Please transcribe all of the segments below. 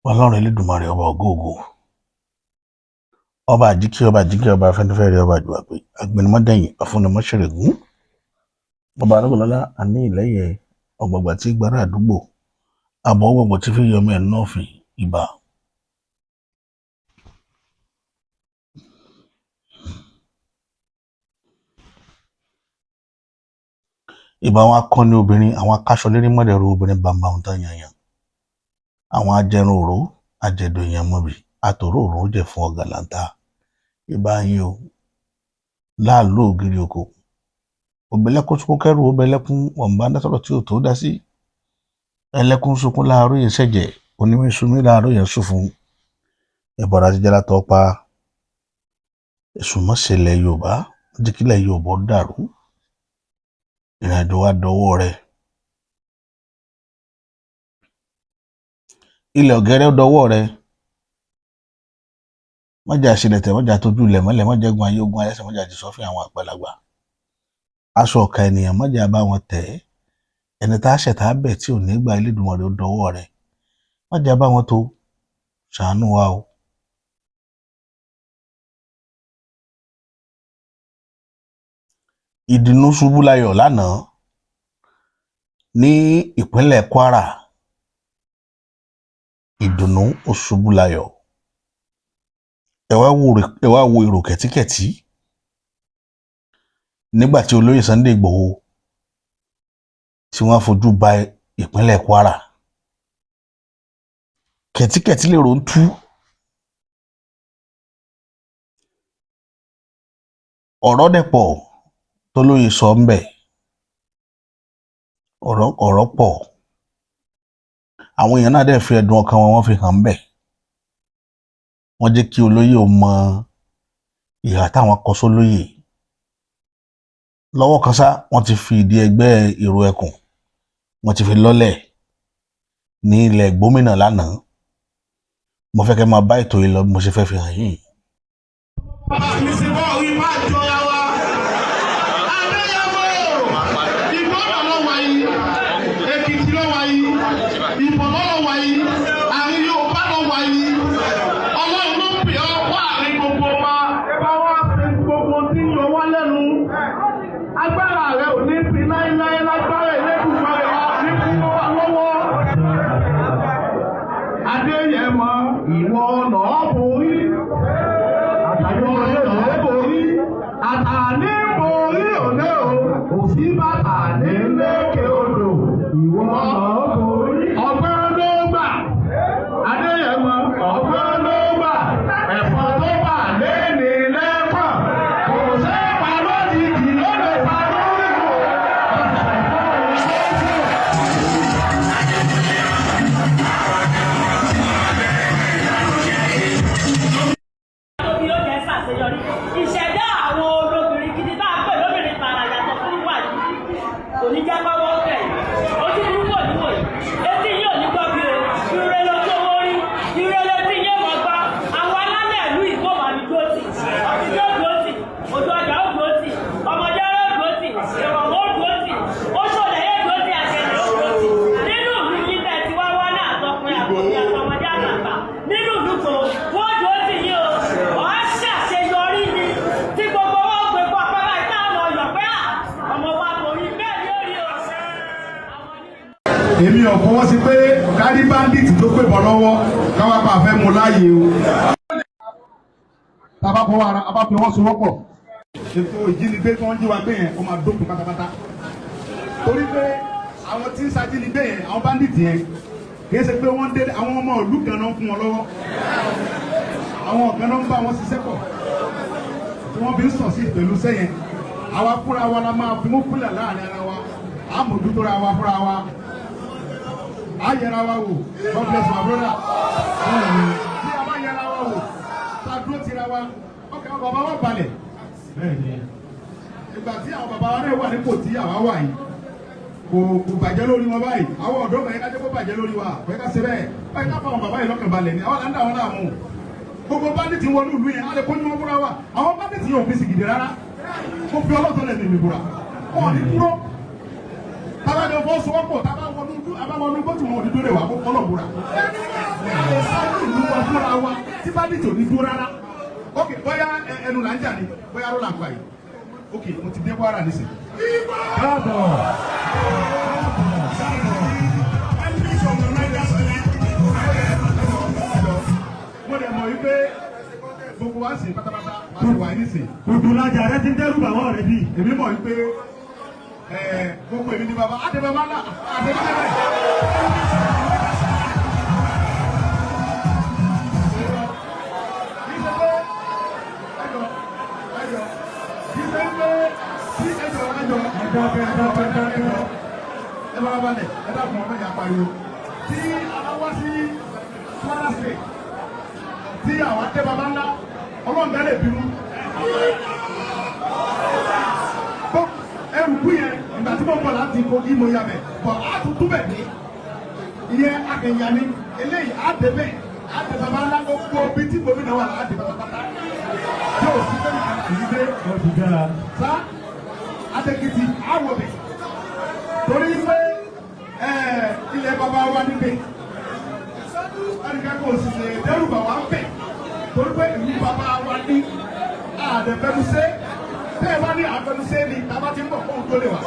Ọlọ́run Elédùmarè ọba ògo ògo, ọba àjíkí, ọba àjíkí, ọba afẹ́nifẹ́re, ọba àjùwàpé agbẹnumọ́dẹ̀yìn afúnimọ́ṣẹ̀rẹ̀gún, ọba arógbòlọ́lá àní ìlẹ́yẹ ọ̀gbàgbà tí gbára àdúgbò àbọ̀ ọgbọ̀gbọ̀ tí fi yọmọ ẹ̀ nọ́ọ̀fìn ibà. Ìbà àwọn akọni obìnrin, àwọn akáṣọlérí mọ̀dẹ̀rù obìnrin bàǹbà tán yanyan, àwọn ajẹrun òró ajẹ̀dọ̀ èèyàn mọ̀bì àtòrò òró jẹ̀ fún ọ̀gàlàǹtà. Ìbà yín o láàlú ògiri òkò òbẹ̀lẹ́kún sunkún kẹ́rù òbẹ̀lẹ́kún ọ̀nbá dásọ̀rọ̀ tí ò tó dá sí ẹlẹ́kún sunkún láàárọ̀ yẹn ṣẹ̀jẹ̀ onímísùnmí láàárọ̀ yẹn sùn fún ẹ̀bọ̀rà jíjẹ́ látọ̀ pa èṣù mọ́sẹ̀lẹ̀ Yorùbá jíkílẹ̀ Yorùbá dàrú ìrìnàjò wa dọwọ́ rẹ̀. Ilẹ̀ ọ̀gẹ́rẹ́ dọwọ́ rẹ̀, mọ́jà sílẹ̀ tẹ̀, mọ́jà tójú ilẹ̀ mọ́lẹ̀, mọ́jà gun ayé ogun ayẹ́sẹ̀, mọ́jà ti sọ́fìn àwọn àgbàlagbà aṣọ ọ̀ka ènìyàn, mọ́jà bá wọn tẹ̀ ẹ́ ẹni tá a ṣẹ̀ tá a bẹ̀ tí ò ní gba Elédùmarè ó dọwọ́ rẹ̀, mọ́jà bá wọn tó ṣàánú wa o. Ìdùnnú ṣubú layọ̀ lánàá ní ìpínlẹ̀ Kwara, ìdùnnú ó ṣubú layọ̀. Ẹ wá wo èrò kẹ̀tíkẹ̀tí nígbà tí olóyè Sunday Igboho tí wọ́n fojú ba ìpínlẹ̀ Kwara, kẹ̀tíkẹ̀tí lèrò ń tú. Ọ̀rọ̀ dẹ̀ pọ̀ tólóyè sọ ń bẹ̀, ọ̀rọ̀ pọ̀, àwọn èèyàn náà dẹ̀ fi ẹ̀dùn ọkàn wọn wọ́n fi hàn ń bẹ̀. Wọ́n jẹ́ kí olóyè ó mọ ìhà táwọn kọ sólóyè lọ́wọ́ kan sá. Wọ́n ti fi ìdí ẹgbẹ́ èrò ẹkùn, wọ́n ti fi lọ́lẹ̀ ní ilẹ̀ gómìnà lánàá. Mo fẹ́ kẹ́ máa bá ètò yìí lọ bí mo ṣe fẹ́ fi hàn yín. Mi sì bọ́ orí bá jọra wa. Adéyẹmọ, Ìgbọ́nà ló wà yìí, Èkìtì ló wà yìí, Ìbọ̀lọ́ ló wà yìí, àárín Yorùbá ló wà yìí. Ọlọ́run ló pè ọ́ wá àárín gbogbo wa. Ẹ bá wá ṣe gbogbo tí ń yọ wá lẹ́nu. Agbára rẹ ò ní fi láéláé lágbára Elédùmarè ọ̀ ní fún wa lọ́wọ́. Adéyẹmọ, ìwọ lọ́ọ́ borí. Ìwọ lọ́ọ́ borí. Àtàní borí òní o. Òsì bàtà ní lékè odò. Ìwọ lọ́ọ́ borí. Ọgbọ́n ló gbà. Adéyẹmọ, ọgbọ́n ló gbà. Ẹ̀fọn tó bà léni lẹ́pọ̀n. Kò sẹ́pà lójijì ló lè pa lórí o. Tóbi ó jẹ́ ṣàṣeyọrí. Ìṣẹ̀dá àwọn olóbìnrin gidi tá a pè lóbìnrin tààrà yàtọ̀ fún wà yìí kò ní jẹ́ pọ́wọ́ tẹ̀. Ojú burúkú ò ní wò yìí, etí yìí ò ní gbọ́ bí o. Ire lójú owó rí, ire létí yé mọ̀ gbọ́. Àwọn alálẹ̀ ìlú ìkó mà ní dúró tì, ọtí ó dúró tì, òjò ọjà ó dúró tì, ọmọdé ó dúró tì, ìrọ̀mọ́ ó dúró tì, ó ṣòlẹ̀ yé dúró tì, àṣẹlẹ̀ ó dúró tì. Nínú ìlú yìí tẹ̀ tí wá wá náà àtọkùnrin àtọkùnrin àtọmọdé àtàgbà nínú ìlú tó wọ́n dúró tì yín o. Wàá ṣàṣeyọrí ni tí gbogbo wọn gbé pọ̀ pẹ́ báyìí táwọn ọ̀yọ́ pé à ọmọ wa kò rí bẹ́ẹ̀ ni ó rí o. Èmi ò fọwọ́ sí pé kárí bandit tó pè bọ́ lọ́wọ́ káwá pa àfẹ́ mu láàyè o. Tábà fọwọ́ ara a bá fi ọwọ́ sowọ́pọ̀, ètò ìjínigbé tí wọ́n jí wa gbé yẹn, ó máa dópin pátápátá. Torí pé àwọn tí ń ṣajínigbé yẹn, àwọn bandit yẹn, kì í ṣe pé wọ́n dé. Àwọn ọmọ ìlú kan náà ń fún wọn lọ́wọ́, àwọn kan náà ń bá wọn ṣiṣẹ́ pọ̀ tí wọ́n fi ń sọ̀ sí pẹ̀lú sẹ́yìn. Àwa fúnra wa la máa fi mú fúlẹ̀ láàrin ara wa, àmójútó ra wa fúnra wa, a yẹra wa wò. God bless my brother. Tí a bá yẹra wa wò, tá a dúró tira wa, ọkàn àwọn bàbá wa balẹ̀. Ìgbà tí àwọn bàbá wa náà wà nípò tí àwa wà yìí, kò bàjẹ́ lórí wọn báyìí. Àwọn ọ̀dọ́ kan yẹ ká jẹ́ kó bàjẹ́ lórí wa, kò yẹ ká ṣe bẹ́ẹ̀ báyìí. Ká fà àwọn bàbá yìí lọ́kàn balẹ̀ ni. Àwọn là ń dà wọn láàmú. Gbogbo bandit wọnú ìlú yẹn, á lè kó ní wọn fúnra wa. Àwọn bandit yẹn ò fi sìgìdì rárá. Mo fi ọlọ́tọ̀ lẹ̀ mímí búra, wọn ò ní dúró. Tábà jọ fọwọ́sowọ́pọ̀, tábà wọnú gbó tí wọn ò ní dúró wà kó kọ́lọ̀ búra. Ẹ sáré ìlú wa fúnra wa tí bandit ò ní dúró rárá. Ok, bóyá ẹnu là ń jà ní, bóyá ló là ń pa yìí. Ok, mo ti dé Kwara nísìnyí. Káàbọ̀. Mo dẹ̀ mọ̀ wípé gbogbo wa sì pátápátá wá sí wa nísìnyí. Kùtùlájà rẹ ti ń dẹ́rù bà wọ́n rẹ bí. Èmi mọ̀ wípé gbogbo èmi ni bàbá àdébàbà ńlá àdébàbà. Ẹ bá balẹ̀, ẹ dákun, ọmọ ìyá pariwo. Tí a bá wá sí Kwara State, tí àwọn àdébàbà ńlá, ọlọ́run bẹ́ẹ̀ lè bínú. Ẹrù kú yẹn, ìgbà tí mo bọ̀ láti Kogi mo yà bẹ̀, bọ̀ á tún tún bẹ̀ dé. Ìyẹn akẹ̀yà ni, eléyìí á dé bẹ̀, á dé bàbá ńlá gbogbo bí tí gómìnà wà á dé pátápátá. Yóò sí bẹ́ẹ̀ ní àyè dé. Ó ti dára. Sá Adékìtì á wọ̀ bẹ̀. Torí pé ilẹ̀ bàbá wa níbẹ̀. Ẹnìkan kò sì lè dẹ́rù bà wá ń bẹ̀. Torí pé ìlú bàbá wa ní àdẹ̀fẹ́nusẹ́. Tẹ́ ẹ bá ní àfẹnusẹ́ ni tàbá ti ń bọ̀ fóun tó lè wà.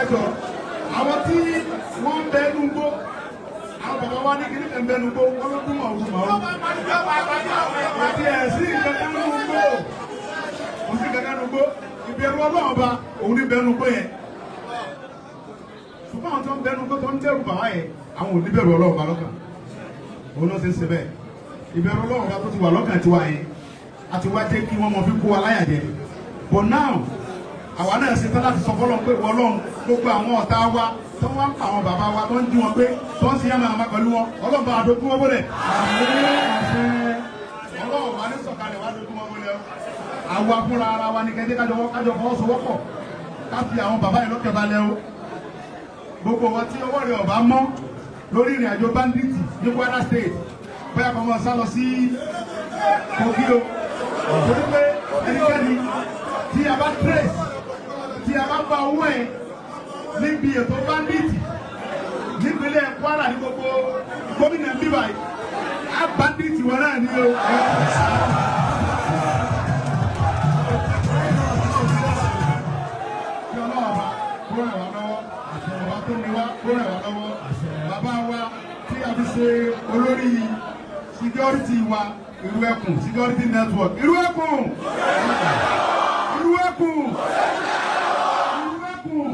Ẹjọ́ àwọn tí wọ́n ń bẹ nú gbó, àwọn bàbá wa ní kí ní kẹ́ ń bẹ nú gbó, wọ́n ló dún màá dún màá. Àti ẹ̀ sí ìkankan nú gbó, kò sí ìkankan nú gbó, ìbẹ̀rù Ọlọ́run ọba òun ní bẹ nú gbó yẹn. Ṣùgbọ́n àwọn tó ń bẹ nú gbó tó ń dẹ́rù bàbá yẹn, àwọn ò ní bẹ̀rù Ọlọ́run ọba lọ́kàn. Òun náà ṣe ń ṣe bẹ́ẹ̀. Ìbẹ̀rù Ọlọ́run ọba tó ti wà lọ́kàn tiwa yẹn, àti wá jẹ́ kí wọ́n mọ fi kó wa láyà jẹ. But now, àwa náà ṣe tán láti sọ fọlọ́n pé Ọlọ́run gbogbo àwọn ọ̀tá wa tó wá ń pa àwọn bàbá wa tó ń jí wọn pé tó ń ṣe yàmà àmà pẹ̀lú wọn, Ọlọ́run bá dojú wọn bọ́lẹ̀. Ọlọ́run bá ní sọ̀kalẹ̀ wá dojú wọn bọ́lẹ̀ o. Àwa fúnra ara wa ní kẹ́jẹ́ kájọ fọwọ́sowọ́pọ̀ ká fi àwọn bàbá yìí lọ́kẹ̀ balẹ̀ o. Gbogbo wọn tí ọwọ́ rẹ̀ ọ̀bá mọ́ lórí ìrìn àjò bandits ní Kwara State, bóyá kọ́ mọ́ sá lọ sí Kogi o. Torí pé ẹnikẹ́ni tí a bá trace, tí a bá gba owó ẹ̀ níbi ètò bandit nípínlẹ̀ Kwara ní gbogbo gómìnà bíbá yìí, á bandit wọn náà ní o. Kí Ọlọ́run bá kó ràn wá lọ́wọ́, ọba tó ní wá kó ràn wá lọ́wọ́. Bàbá wa tí a fi ṣe olórí security wa, Irú Ẹkùn Security Network, Irú Ẹkùn, Irú Ẹkùn, Irú Ẹkùn.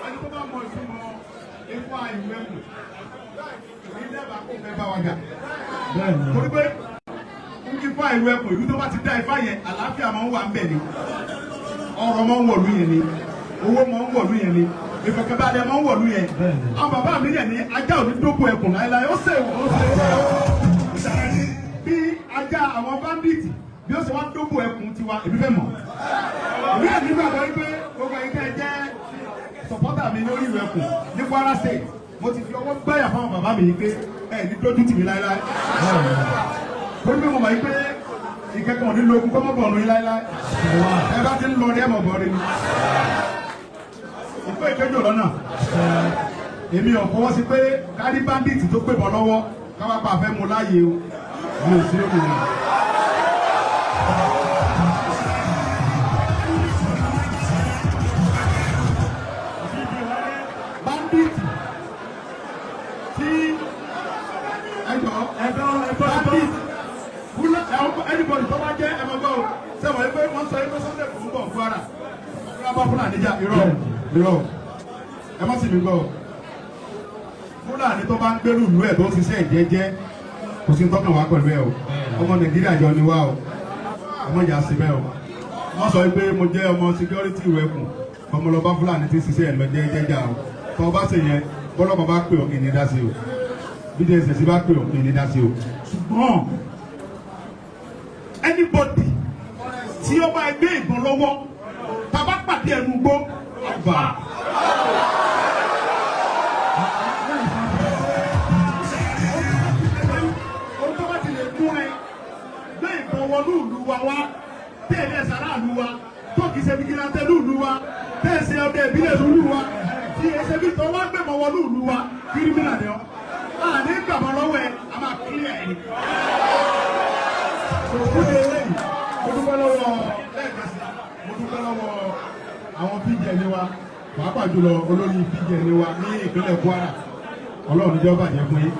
Ẹni tó bá mọ ìtumọ̀ ifá Irú Ẹkùn, ní dábàá kó fẹ́ bá wa jà. Torí pé ifá Irú Ẹkùn, ìlú tó bá ti dá ifá yẹn, àlàáfíà máa ń wà ń bẹ̀ ni, ọrọ̀ máa ń wọ̀lú yẹn ni, owó máa ń wọ̀lú yẹn ni, ìfọ̀kànbalẹ̀ máa ń wọ̀lú yẹn. Àwọn bàbá mi yẹn ní ajá ò ní dóko ẹkùn láéláé, ó ṣèwọ̀ ó ṣèwọ̀. Bí ajá àwọn báńdíìtì bí ó ṣe wá dóko ẹkùn tiwa, èmi fẹ́ mọ̀. Èmi yẹn nígbàgbọ́ wípé gbogbo ẹ̀yin tẹ́ ẹ jẹ́ sọ̀pọ́tà mi lórí Irú Ẹkùn ní Kwara State, mo ti fi ọwọ́ gbáyà fáwọn bàbá mi yìí pé ẹ ní dójú tì mí láéláé. Torí pé mo mọ̀ yìí pé ìkẹ́kọ̀ọ́ ní lókun kọ́mọ́ bọ̀ ọ̀nù yín láéláé. Ẹ bá ti ń lọ ní ẹ̀mọ̀ bọ̀ rí ni. Ìpè ìkéjò lọ́nà. Èmi ò fọwọ́ sí pé kárí bandit tó pè bọ́ lọ́wọ́ káwá pa àfẹ́ mu láàyè o. Mi ò sí lórí rẹ̀. Bandit tí ẹjọ́ bandit anybody tó bá jẹ́ ẹ̀mọ́gbọ́ o sẹ́wọ̀n ẹgbẹ́ wọ́n sọ ẹgbẹ́ Sunday kò ń bọ̀ Kwara ọ̀gbọ́n bá Fúlàní jà, irọ́ irọ́, ẹ má sì mí gbọ́ o. Fúlàní tó bá ń gbérù ìlú ẹ̀ tó ń ṣiṣẹ́ ìjẹ́jẹ́, kò sí tọ́kàn wá pẹ̀lú ẹ o. Ọmọ Nàìjíríà jọ ni wá o, ọmọ ìjà sí bẹ́ẹ̀ o. Wọ́n sọ pé mo jẹ́ ọmọ security Irú Ẹkùn, ọmọ lọ́ba Fúlàní tí ń ṣiṣẹ́ ẹ̀ lọ jẹ́jẹ́ o. Tọ́ bá ṣe yẹn, bọ́lọ́pàá bá pè ọ́ kí ni dá sí o, bí DSS bá pè ọ́ kí ni dá sí o. Ṣùgbọ́n anybody tí ó bá gbé ìbọn lọ́wọ́, tàbá pàdé ẹnu gbó àgbà. Ohun tó bá ti lè mú ẹ gbé ìbọn wọnú ìlú wa wá Tẹ́ ẹ̀ dẹ́ sàráàlú wa, tó kì í ṣe vigilante lúùlú wa, tẹ́ ẹ̀ ṣe ọdẹ ìbílẹ̀ lúùlú wa, tí ẹ ṣe bí tọ́ wá gbẹ̀mọ̀ wọ lúùlú wa, criminal ni ọ́. A ní gbàgbọ́ lọ́wọ́ ẹ, a máa clear ẹ ni. Òkúde eléyìí, mo dúpẹ́ lọ́wọ́ lẹ́ẹ̀kan sí, mo dúpẹ́ lọ́wọ́ àwọn PGN wa, pàápàá jùlọ olórí PGN wa ní ìpínlẹ̀ Kwara. Ọlọ́run níjọ́ bàjẹ́ fún yín,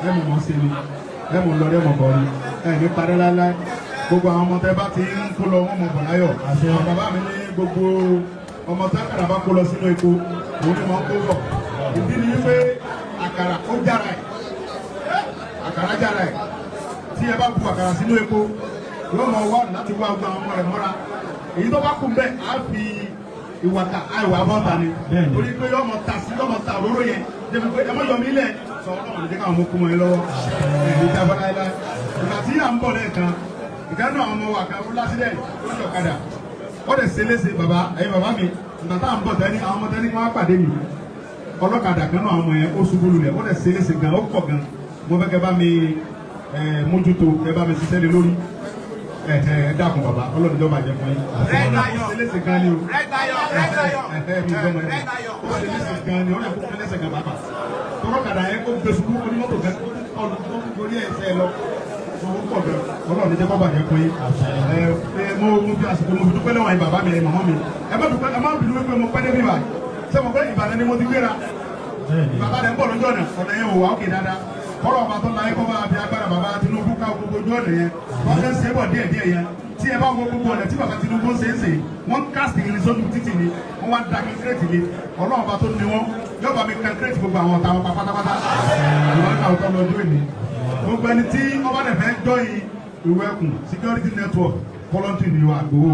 ẹ mọ̀ mọ́ sí ni, ẹ mọ̀ lọ, ẹ mọ̀ bọ̀ ni, ẹ ní parẹ́ láéláé. Gbogbo àwọn ọmọ tẹ bá ti ń kó lọ, wọ́n mọ̀ bọ̀ láyọ̀. Àwọn bàbá mi ní gbogbo ọmọ tákàrà bá kó lọ sínú epo, òun ni wọ́n kó bọ̀. Ìdí ni wípé àkàrà ó jára ẹ̀, àkàrà jára ẹ̀. Tí ẹ bá bu àkàrà sínú epo, yóò mọ wá ọ̀nà láti wá gba àwọn ọmọ rẹ̀ mọ́ra. Èyí tó bá kù bẹ́ẹ̀, á fi ìwàkà àìwà bọ́ta ni, torí pé yóò mọ ta sí, yóò mọ ta òróró yẹn débi pé ẹ mọ yọ mí lẹ̀ sọ. Ọlọ́run lè jẹ́ káwọn ọmọ kú mọ́ ẹ lọ́wọ́, ẹ̀ ní jábọ́ láéláé. Ìgbà tí à ń bọ̀ lẹ́ẹ̀kan, ìkànnì àwọn ọmọ wa kan ó lásìlẹ̀ lórí ọ̀kadà, ó lè ṣe léṣe. Bàbá, ẹ̀yin bàbá mi, ìgbà tá à ń bọ̀ tẹ́ni, àwọn ọmọ tẹ́ni kí wọ́n pàdé mi, ọlọ́kadà kan náà, àwọn ọmọ yẹn ó ṣubú lulẹ̀, ó lè ṣe léṣe gan, ó pọ̀ gan. Mo fẹ́ kẹ́ bá mi mójútó, kẹ́ bá mi ṣiṣẹ́ lé lórí. Ẹ ẹ dákun bàbá, Ọlọ́run ìjọba jẹ fún yín. Ó ṣe léṣe gan ni o. Ẹ ẹ mi gbọ́mọ yẹn, ó ṣe léṣe gan ni, ó lè kó léṣe gan bàbá. Tọrọkadà yẹn kó gbé ṣubú, onímọ́tò gan orí ẹsẹ̀ lọ, owó pọ̀ gan. Ọlọ́run jẹ́ kó bàjẹ́ fún yín. Ẹ ẹ mo fi àsìkò, mo fi dúpẹ́ lọ́wọ́ yín, bàbá mi, ẹ màmá mi. Ẹ má dúpẹ́, ẹ má bínú wípé mo pẹ́ débi báyìí. Ṣé mo pé Ìbàdàn ni mo ti gbéra? Bàbá rẹ̀ ń bọ̀ lójú ọ̀nà, ọ̀nà yẹn ò wá òkè dáadáa. Kọ́lọ̀ ọba tó láyé kọ́ bá fi agbára bàbá Tinubu ká gbogbo ojú ọ̀nà yẹn. Wọ́n fẹ́ ṣe é bọ̀ díẹ̀ díẹ̀ yẹn. Tí ẹ bá wo gbogbo ọ̀nà tí bàbá Tinubu ń ṣe é ṣe, wọ́n cast irin sójú títì ni, wọ́n wá da concrete lé. Ọlọ́run ọba tó ní wọn yóò bá mi concrete gbogbo àwọn ọ̀tá wọn pátápátá. Ìwọ́n ká ọ̀tọ́ lọ́jọ́ ìní. Gbogbo ẹni tí ọba rẹ̀ fẹ́ join Ìrù Ẹkùn Security Network, voluntary ni wà gbowó.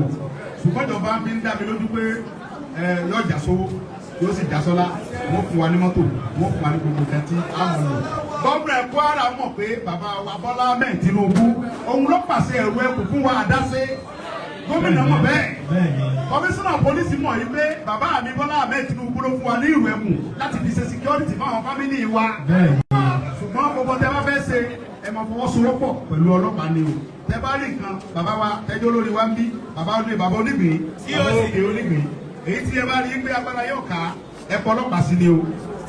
Ṣùgbọ́n ìjọba fi ń dá mi lójú pé ẹ yóò jà sówó, yóò sì já sọ́lá. Wọ́n fún wa ní mọ́tò, wọ́n fún wa ní gbogbo nǹkan tí a mọ̀ lò. Gómìnà Kwara mọ̀ pé bàbá wa Bọ́lá Ahmed Tinubu, òun ló pàṣẹ Ìrù Ẹkùn fún wa àdáṣe. Gómìnà mọ̀ bẹ́ẹ̀. Kọmíṣánná pólísì mọ̀ yìí pé bàbá mi Bọ́lá Ahmed Tinubu ló fún wa ní Ìrù Ẹkùn láti fi ṣe security fáwọn family wa. Ṣùgbọ́n gbogbo tẹ bá fẹ́ ṣe, ẹ máa fọwọ́sowọ́pọ̀ pẹ̀lú ọlọ́pàá ni o. Tẹ bá rí nǹkan, bàbá wa tẹjọ́ lórí wa ń bí, bàbá olè, bàbá onígbìn, bàbá òkè onígbìn, èyí tí ẹ bá rí pé agbára yóò ká, ẹ pọ̀ ọlọ́pàá sí ni o.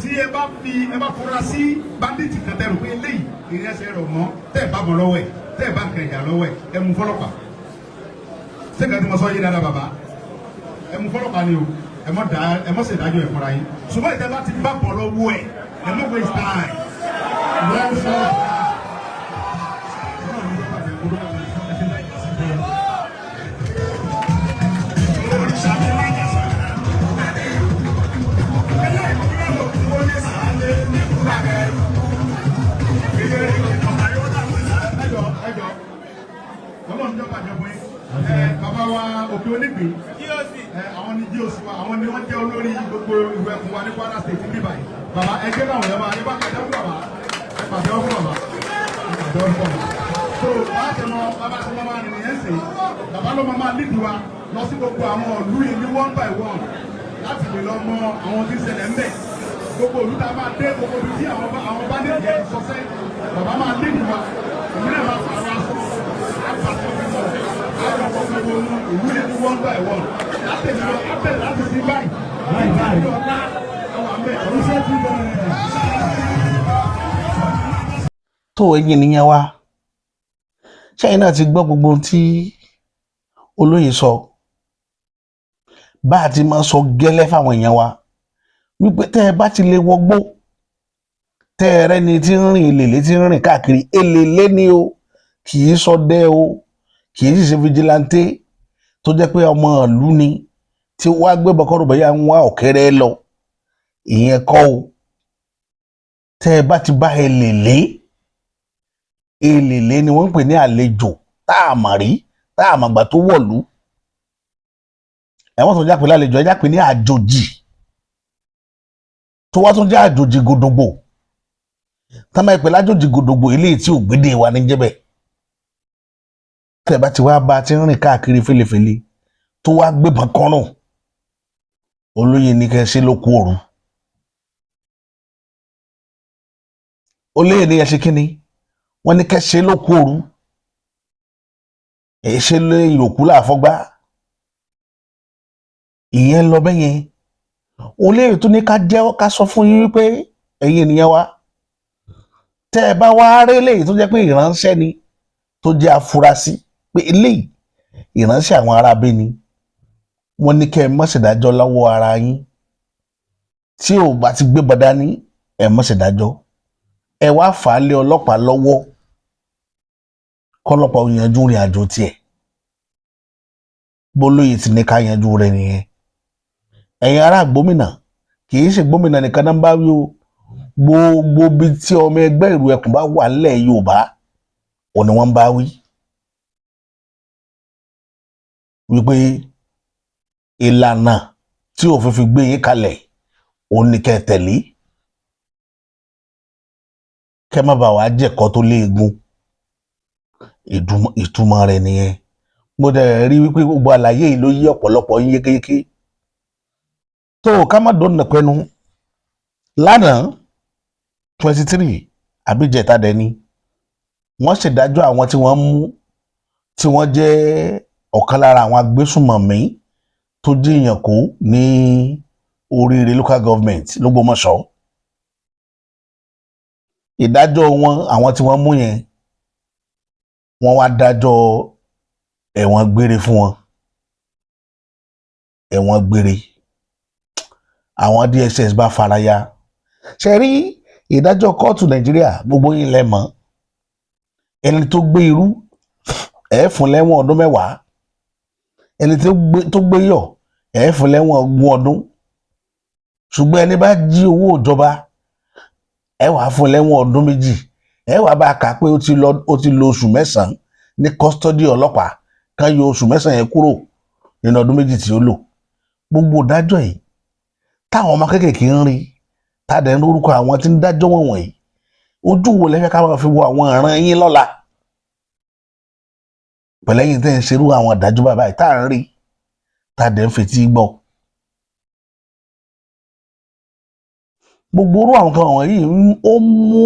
Tí ẹ bá fi ẹ bá fura sí bandit kan, tẹ rò pé eléyìí ìrìn ẹsẹ̀ rọ̀ mọ́, tẹ́ ẹ bá bọ̀ lọ́wọ́ ẹ̀, tẹ́ ẹ bá nǹkan ìjà lọ́wọ́ ẹ̀, ẹ mú fọlọ́pàá. Ṣé kàn tí mo sọ yé dáadáa, bàbá? Ẹ mú fọlọ́pàá ni o. Ẹ mọ̀ dá, ẹ mọ̀ ṣèdájọ́ ẹ̀ fúnra yín. Ṣùgbọ́n ìtẹ́ bá ti bá bọ̀ lọ́wọ́ ẹ̀, ẹ mọ̀ waste time. Well said. Ẹjọ, ẹjọ, Ọlọ́run jọ bàjẹ́ fún yín. Ẹ bàbá wa Òkè Onígbìn, ẹ àwọn ni GOC wa, àwọn ni wọ́n jẹ́ olórí gbogbo Ìrù Ẹkùn wa ní Kwara State ní báyìí. Bàbá, ẹ jẹ́ káwọn yẹn máa ẹ bá pàtẹ́wọ́ fún bàbá, ẹ pàtẹ́wọ́ fún bàbá, ẹ pàtẹ́wọ́ fún bàbá. So bá a ṣe mọ bàbá ṣe mọ máa rìn nìyẹn sè, bàbá ló máa lead wa lọ sí gbogbo àwọn ìlú yìí ní one by one láti lè lọ mọ àwọn tí ń ṣẹlẹ̀ ń bẹ̀. Gbogbo ìlú tá a máa dé, gbogbo ibi tí àwọn bá ní ìyẹn sọsẹ́, bàbá máa lead wa. Èmi náà máa pàrọ̀ aṣọ àpàtọ́ fífọ̀ àwọn gbogbo ìlú yẹn ní one by one láti lọ abẹ́rẹ́ láti sí báyìí Báyìí báyìí. Ọ̀la àwọn àmẹ́ Iṣẹ́ ti bẹ̀rẹ̀. Tó ẹ̀yin nìyẹn wá, ṣẹ́yìn náà ti gbọ́ gbogbo ohun tí olóyè sọ. Bá a ti máa sọ gẹ́lẹ́ fáwọn èèyàn wa wípé tẹ́ ẹ bá ti lè wọgbó, tẹ́ ẹ rẹ́ni tí ń rìn èlèlé, tí ń rìn káàkiri, èlèlé ni o, kì í ṣọdẹ o, kì í sì ṣe vigilante, tó jẹ́ pé ọmọ ìlú ni, tí wàá gbé bọkọ́rù bẹ́yà ń wá ọ̀kẹ́rẹ́ lọ, ìyẹn kọ́ o. Tẹ́ ẹ bá ti bá èlèlé, èlèlé ni wọ́n ń pè ní àlejò tá a mọ̀ rí, tá a mọ̀ gbà tó wọ̀lú. Ẹ̀wọ̀n tó jápé lálejò, ẹ jápé ní àjòjì, tó wá tún jẹ́ àjòjì gòdògbò. Tá máa pè lájòjì gòdògbò, eléyìí tí ò gbédè wa ní jẹ́bẹ̀. Tẹ́ ẹ bá ti wá bá a ti ń rìn káàkiri fèlèfèlè, tó wá gbébọn kọ́rùn, olóyè ní kẹ́ ẹ ṣe ló kú òru. Olóyè ní ẹ ṣe kí ni wọ́n ní kẹ́ ṣe ló kú òru. Ẹ ṣe lé yòókù láàfọ́gbá ìyẹn lọ bẹ́yẹn. Olóyè tó ní ká jẹ́ ká sọ fún yín wípé ẹ̀yin ènìyàn wa, tẹ́ ẹ bá wá rí eléyìí tó jẹ́ pé ìránṣẹ́ ni, tó jẹ́ afurasí pé eléyìí ìránṣẹ́ àwọn aráabí ni, wọ́n ní kẹ́ ẹ má ṣèdájọ́ lọ́wọ́ ara yín. Tí ò bá ti gbé bọ̀dá ní, ẹ má ṣèdájọ́, ẹ wá fà á lé ọlọ́pàá lọ́wọ́, kọ́lọ́pàá ó yanjú ìrìn àjò tiẹ̀. Bólóyè ti ní ká yanjú rẹ̀ nìyẹn. Ẹ̀yin ará gómìnà, kì í ṣe gómìnà nìkan náà ń bá wí o. Gbogbo bí tí ọmọ ẹgbẹ́ ìlú ẹkùn bá wà nílẹ̀ Yorùbá ò ní wọ́n ń bá wí wípé ìlànà tí òfin fi gbé yín kalẹ̀ òun ní kẹ́ ẹ tẹ̀lé, kẹ́ má bàa wàá jẹ̀kọ́ tó léegun. Ìtumọ̀ rẹ̀ nìyẹn. Mo dẹ̀ rí wípé gbogbo àlàyé yìí ló yí ọ̀pọ̀lọpọ̀ yín yékéyéké. Tó o ká má dóná pẹ́nu lánàá, 23 àbíjẹta dẹ̀ ni wọ́n ṣèdájọ́ àwọn tí wọ́n mú, tí wọ́n jẹ́ ọ̀kan lára àwọn agbésùmọ̀mí tó jíyàn kó ní Oríire Local Government l'Ógbómọ̀ṣọ́. Ìdájọ́ wọn, àwọn tí wọ́n mú yẹn, wọ́n wá dájọ́ ẹ̀wọ̀n gbére fún wọn, ẹ̀wọ̀n gbére. Àwọn DSS bá faraya. Ṣe rí ìdájọ́ kóòtù Nàìjíríà, gbogbo yín lẹ mọ̀. Ẹni tó gbé irú ẹ̀ fún lẹ́wọ̀n ọdún 10, ẹni tó gbé yọ̀ ẹ̀ fún lẹ́wọ̀n 20 ọdún, ṣùgbọ́n ẹni bá jí owó ìjọba, ẹ wàá fún lẹ́wọ̀n ọdún 2. Ẹ wàá bá a kà pé ó ti lọ, ó ti lo oṣù 9 ní custody ọlọ́pàá, kan yọ oṣù 9 yẹn kúrò nínú ọdún 2 tí ó lò. Gbogbo ìdájọ́ yìí táwọn ọmọ kéékèèké ń rí, tádẹ̀ ń lórúkọ àwọn tí ń dájọ́ wọ̀nyí, ojú wo lẹ́fẹ̀ẹ́ ká máa fi wo àwọn ìran yín lọ́la pẹ̀lẹ́yìn tẹ́ ń ṣerú àwọn ìdájọ́ bàbá yìí tá à ń rí, tádẹ̀ ń fetí gbọ́? Gbogbo orú àwọn kan wọ̀nyí, ó mú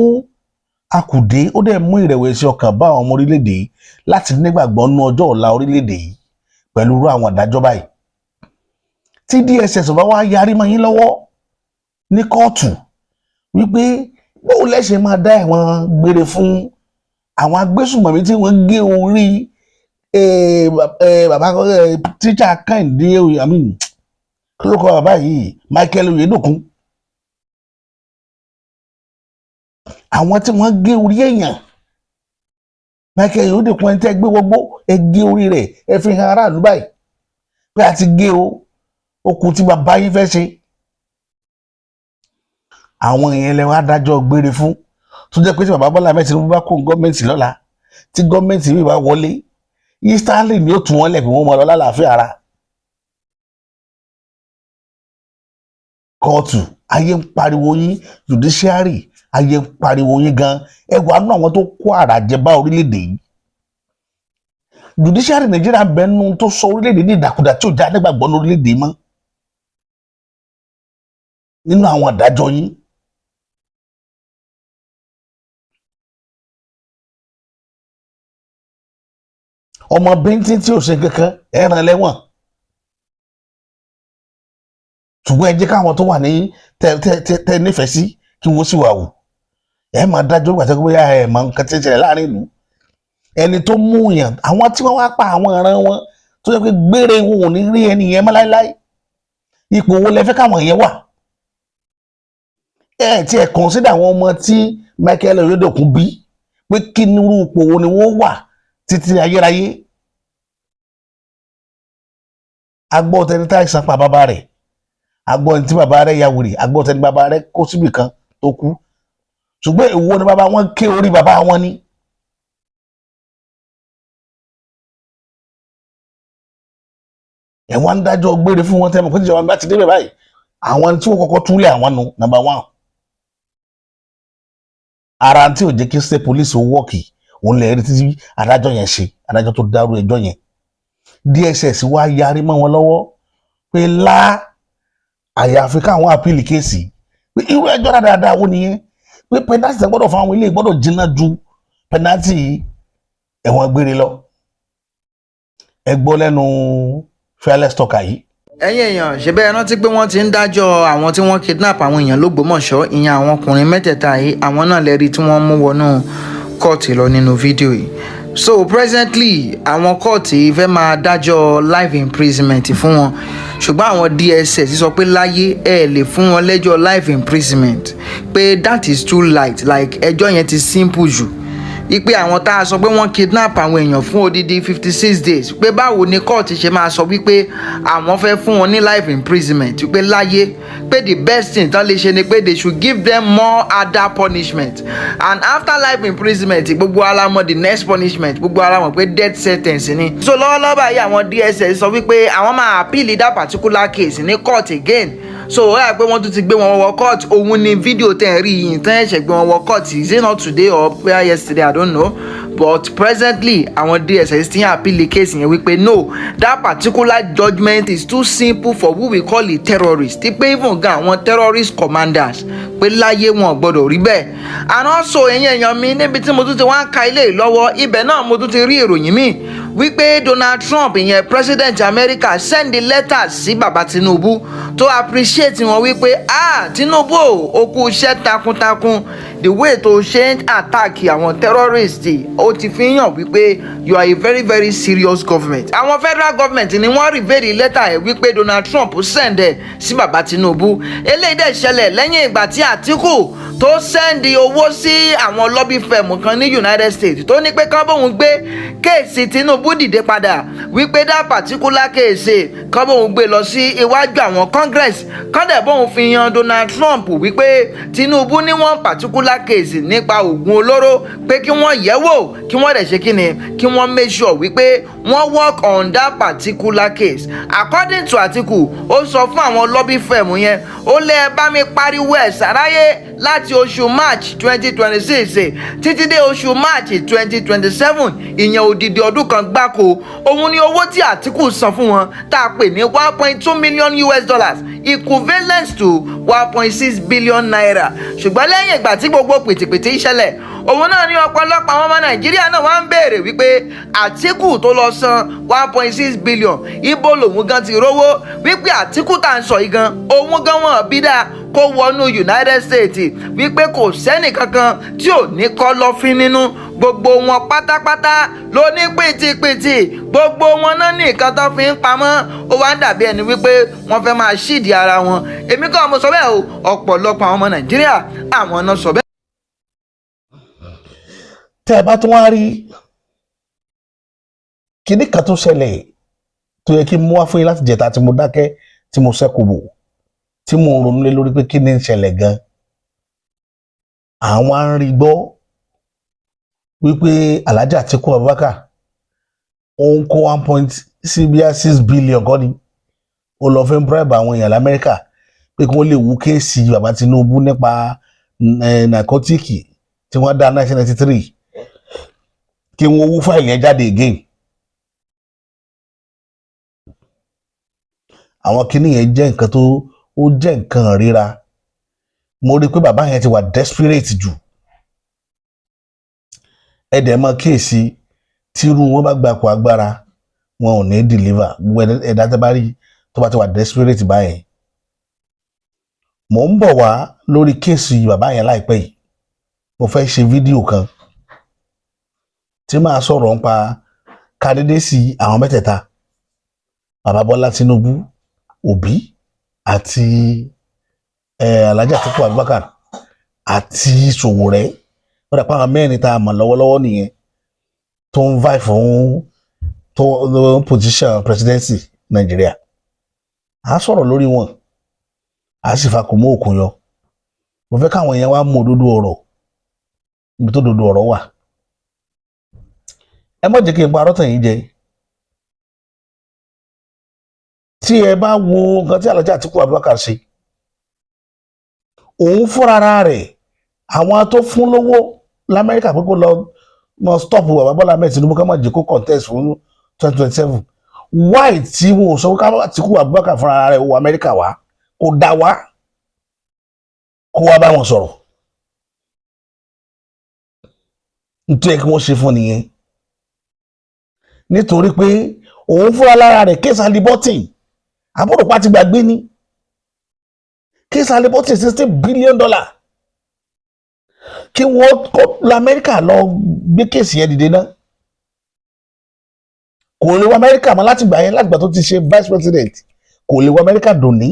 akùdé, ó dẹ̀ mú ìrẹ̀wẹ̀sì ọkàn bá àwọn ọmọ orílẹ̀-èdè yìí láti nígbàgbọ́ nú ọjọ́ ọ̀la orílẹ̀-èdè yìí pẹ̀lú irú àwọn ìdájọ́ báyìí. Tí DSS bá wá yarí mọ́ yín lọ́wọ́ ní kóòtù wípé bóun lẹ́sẹ̀ máa dá ẹ̀wọ̀n gbére fún àwọn agbésùnmọ̀mí tí wọ́n gé orí bàbá tíṣà Kẹ́hìndé, I mean, kí ló kọ bàbá yìí, Michael Oyedokun, àwọn tí wọ́n gé orí èèyàn Michael Oyedokun, ẹni tẹ́ gbé wọgbó, ẹ gé orí rẹ̀, ẹ fi hàn aráàlú báyìí pé a ti gé o, okùn tí bàbá yín fẹ́ ṣe. Àwọn èèyàn lẹ wá dájọ́ gbére fún, tó jẹ́ pé tí bàbá Bọ́lá Ahmed Tinubu bá kó gọ́ọ̀mẹ̀ntì lọ́la, tí gọ́ọ̀mẹ̀ntì mi bá wọlé, Stanley ni ó tún wọn lẹ̀ pé wọ́n mọ lọ lálàáfíà ara. Kóòtù, ayé ń pariwo yín. Judiciary, ayé ń pariwo yín gan. Ẹ wà nínú àwọn tó kó àràjẹ bá orílẹ̀-èdè yìí. Judiciary Nàìjíríà bẹnu tó sọ orílẹ̀-èdè ní ìdàkudà tí ò já nígbàgbọ́ ní orílẹ̀-èdè mọ́ nínú àwọn àdájọ́ yín. Ọmọ bíntín tí ò ṣe kankan, ẹ rán lẹ́wọ̀n, ṣùgbọ́n ẹ jẹ́ káwọn tó wà ní tẹ tẹ tẹ tẹ nífẹ̀ẹ́ sí kí wọ́n sì wà wò. Ẹ máa dájọ́ gbàtẹ́ pé bóyá ẹ máa ń kẹtẹ́ ṣẹlẹ̀ láàrin ìlú. Ẹni tó mú yàn, àwọn tí wọ́n wá pa àwọn ìran wọn tó yẹ pé gbére wọn ò ní rí ẹni yẹn mọ́ láéláé, ipò wo lẹ fẹ́ káwọn yẹn wà? Ẹ tí ẹ consider àwọn ọmọ tí Michael Oyedokun bí pé kí ní irú ipò wo ni wọ́n wà títí ayérayé? Agbọ́ tẹni tá ìsàn pa bàbá rẹ̀, agbọ́ ẹni tí bàbá rẹ̀ ya wèrè, agbọ́ tẹni bàbá rẹ̀ kó síbì kan tó kú, ṣùgbọ́n èwo ni bàbá wọn ké orí bàbá wọn ni? Ẹ̀ wọ́n ń dájọ́ gbére fún wọn tẹ́ mọ̀ pé tíjọba bá ti débẹ̀ báyìí, àwọn tí wọ́n kọ́kọ́ túlẹ̀ àwọn nu number one. Ara tí ò jẹ́ kí state police ó wọ́ọ̀kì òun lè rí títí adájọ́ yẹn ṣe adájọ́ tó dárú ẹjọ́ yẹn. DSS wá yarí mọ́ wọn lọ́wọ́ pé lá, àyàfi káwọn appeal case, pé irú ẹjọ́ dáadáa wo nìyẹn, pé penalty tẹ́ gbọ́dọ̀ fún àwọn ilé gbọ́dọ̀ jìnnà ju penalty ẹ̀wọ̀n gbére lọ. Ẹ gbọ́ lẹ́nu fearless talker yìí. Ẹ̀yin èèyàn, ṣe bẹ́ẹ̀ rántí pé wọ́n ti ń dájọ́ àwọn tí wọ́n kidnap àwọn èèyàn lÓgbómọ̀ṣọ́, ìyẹn àwọn ọkùnrin mẹ́tẹ̀ẹ̀ta yìí? Àwọn náà lẹ́rí tí wọ́n mú wọnú kóòtù lọ nínú fídíò yìí. So presently, àwọn kóòtù fẹ́ máa dájọ́ life imprisonment fún wọn, ṣùgbọ́n àwọn DSS sọ pé láyé, ẹ lè fún wọn lẹ́jọ́ life imprisonment, pé that is too light, like ẹjọ́ yẹn ti simple jù, wípé àwọn tá a sọ pé wọ́n kidnap àwọn èèyàn fún odidi 56 days, pé báwo ni kóòtù ṣe máa sọ wípé àwọn fẹ́ fún wọn ní life imprisonment, wípé láyé, pé the best thing tán lè ṣe ni pé they should give them more other punishment, and after life imprisonment, gbogbo wa la mọ̀ the next punishment, gbogbo wa la mọ̀ pé death sentence ni. So lọ́wọ́lọ́wọ́ báyìí, àwọn DSS sọ wípé àwọn máa appeal that particular case ní court again. So ó yà pé wọ́n tún ti gbé wọn wọ court. Òun ni fídíò tẹ̀ ń rí yìí tẹ́ ẹ̀ṣẹ̀ gbé wọn wọ court. Is it not today or prayer yesterday? I don't know, but presently, àwọn DSS ti ń appeal case yẹn wípé no, that particular judgement is too simple for who we call a terrorist, tí pé even gan àwọn terrorist commanders, pé láyé, wọn ò gbọdọ̀ rí bẹ́ẹ̀. And also, ẹ̀yin èèyàn mi, níbi tí mo tún ti wá ń ka ilé lọ́wọ́, ibẹ̀ náà mo tún ti rí ìròyìn míì wípé Donald Trump, ìyẹn president America, send a letter sí baba Tinubu to appreciate wọn wípé, "Ah, Tinubu o, ó kú iṣẹ́ takuntakun. The way tó ṣe ń attack àwọn terrorists, ó ti fi hàn wípé you are a very very serious government." Àwọn federal government ni wọ́n reveal letter ẹ̀ wípé Donald Trump send ẹ̀ sí baba Tinubu. Eléyìí dẹ̀ ṣẹlẹ̀ lẹ́yìn ìgbà tí Àtíkù tó send owó sí àwọn lobby firm kan ní United States, tó ní pé kán bóun gbé case Tinubu dìde padà, wípé that particular case, kán bóun gbé lọ sí iwájú àwọn Congress, kán dẹ̀ bóun fi yan Donald Trump wípé Tinubu ní one particular case nípa oògùn olóró, pé kí wọ́n yẹ̀ wò, kí wọ́n dẹ̀ ṣe kí ni, kí wọ́n make sure wípé wọ́n work on that particular case. According to Atiku, ó sọ fún àwọn lobby firm yẹn, ó lé, "Ẹ bá mi pariwo ẹ̀ sáráyé láti oṣù March 2026 títí dé oṣù March 2027," ìyẹn odidi ọdún kan gbáko. Òun ni owó tí Àtíkù san fún wọn tá a pè ní US$1.2 million, equivalent to ₦1.6 billion. Ṣùgbọ́n lẹ́yìn ìgbà tí gbogbo pìtìpìtì ìṣẹ̀lẹ̀, òun náà ní ọ̀pọ̀lọpọ̀ àwọn ọmọ Nàìjíríà náà wá ń béèrè wípé Àtíkù tó lọ san 1.6 billion, ibo lòun gan ti rówó? Wípé Àtíkù tá à ń sọ yìí gan, òun gan wọn bí dáa kó wọnú United States, wípé kò sẹ́nì kankan tí ò ní kọ́lọ́fín nínú, gbogbo wọn pátápátá ló ní pìtìpìtì, gbogbo wọn náà ní nǹkan tó fi ń pamọ́. Ó wá ń dàbí ẹni wípé wọ́n fẹ́ máa ṣídìí ara wọn. Èmi kọ́ mo sọ bẹ́ẹ̀ o, ọ̀pọ̀lọpọ̀ àwọn ọmọ Nàìjíríà, àwọn náà sọ bẹ́ẹ̀. Tẹ́ ẹ bá tún wá rí kinní kan tó ṣẹlẹ̀ tó yẹ kí n mú wá fún yín láti jẹta tí mo dákẹ́, tí mo ṣẹ́kù bò, tí mo ń ronú lé lórí pé kí ni ń ṣẹlẹ̀ gan, àwọn á ń rí gbọ́ wípé Alhaji Atiku Abubakar, ó ń kó one point six bíi 6 billion kọ́ ni ó lọ fi ń bribe àwọn èèyàn lamẹ́ríkà pé kí wọ́n lè wú case bàbá Tinubu nípa narcotic tí wọ́n dá 1993, kí wọ́n wú fáìlì yẹn jáde again. Àwọn kinní yẹn jẹ́ nǹkan tó ó jẹ́ nǹkan ríra. Mo rí i pé bàbá yẹn ti wà desperate jù. Ẹ dẹ̀ mọ̀ kíyèsí, tírú wọn bá gbapò agbára, wọn ò ní deliver. Gbogbo ẹ̀dá tẹ́ bá rí tó bá ti wà desperate báyẹn. Mò ń bọ̀ wá lórí case bàbá yẹn láìpẹ́ yìí. Mo fẹ́ ṣe fídíò kan tí màá sọ̀rọ̀ nípa candidacy àwọn mẹ́tẹ̀ẹ̀ta, bàbá Bọ́lá Tinubu, Òbí àti Alhaji Atiku Abubakar àti Sowore. Ó dà pé àwọn mẹ́rin tá a mọ̀ lọ́wọ́lọ́wọ́ nìyẹn tó ń vie fún tó ń position presidency Nàìjíríà. À á sọ̀rọ̀ lórí wọn, à á sì fa kò mú òkun yọ. Mo fẹ́ káwọn yẹn wá mú òdodo ọ̀rọ̀, ibi tó òdodo ọ̀rọ̀ wà. Ẹ má jẹ́ kí n parọ́ tàn yín jẹ. Tí ẹ bá wo nǹkan tí Alhaji Atiku Abubakar ṣe, òun fúnra rẹ̀, àwọn tó fún lówó lamẹ́ríkà pé kó lọ mọ stop bàbá Bọ́lá Ahmed Tinubu, ká má jẹ́ kó contest fún 2027, why tí wọn ò sọ pé Atiku Abubakar fúnra rẹ̀ wọ Amẹ́ríkà wá, kó dá wá, kó wá bá wọn sọ̀rọ̀? Nítorí kí wọ́n ṣe fún nìyẹn, nítorí pé Òun fúnra lára rẹ̀, case Halliburton, àbúrò pa ti gbàgbé ni. Case Halliburton, $16 billion, kí wọ́n kó lamẹ́ríkà lọ gbé case yẹn dìde náà, kò lè wọ Amẹ́ríkà mọ́ láti gbà yẹn. Láti gbà tó ti ṣe vice president, kò lè wọ Amẹ́ríkà dòní,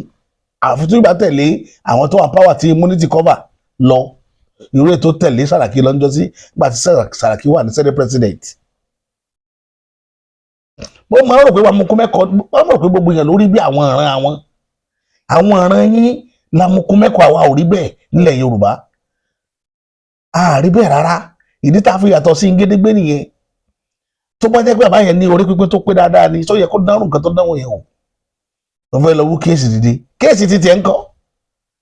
àfi tó ìgbà tẹ̀lé àwọn tó wà power tí immunity cover lọ, irú ètò tẹ̀lé Sàràkí lọ́jọ́ sí gbà tí Sàràkí wà ní senate president. Mo máa ń rò pé wàá mú kú mẹ́kọ̀ọ́, wọ́n mọ̀ pé gbogbo èèyàn lórí bí àwọn ìran àwọn ìran yín lamukú mẹ́kọ̀ọ́. Àwa ò rí bẹ́ẹ̀ nílẹ̀ Yorùbá, a rí bẹ́ẹ̀ rárá. Ìdí tá a fi yàtọ̀ sí gédégbé nìyẹn. Tó bá jẹ́ pé bàbá yẹn ní orí pípé tó pé dáadáa ni, tó yẹ kó dárùn nǹkan tó dánwò yẹn o, wọ́n fẹ́ lọ wú case dìde. Case ti tiẹ̀ ń kọ́,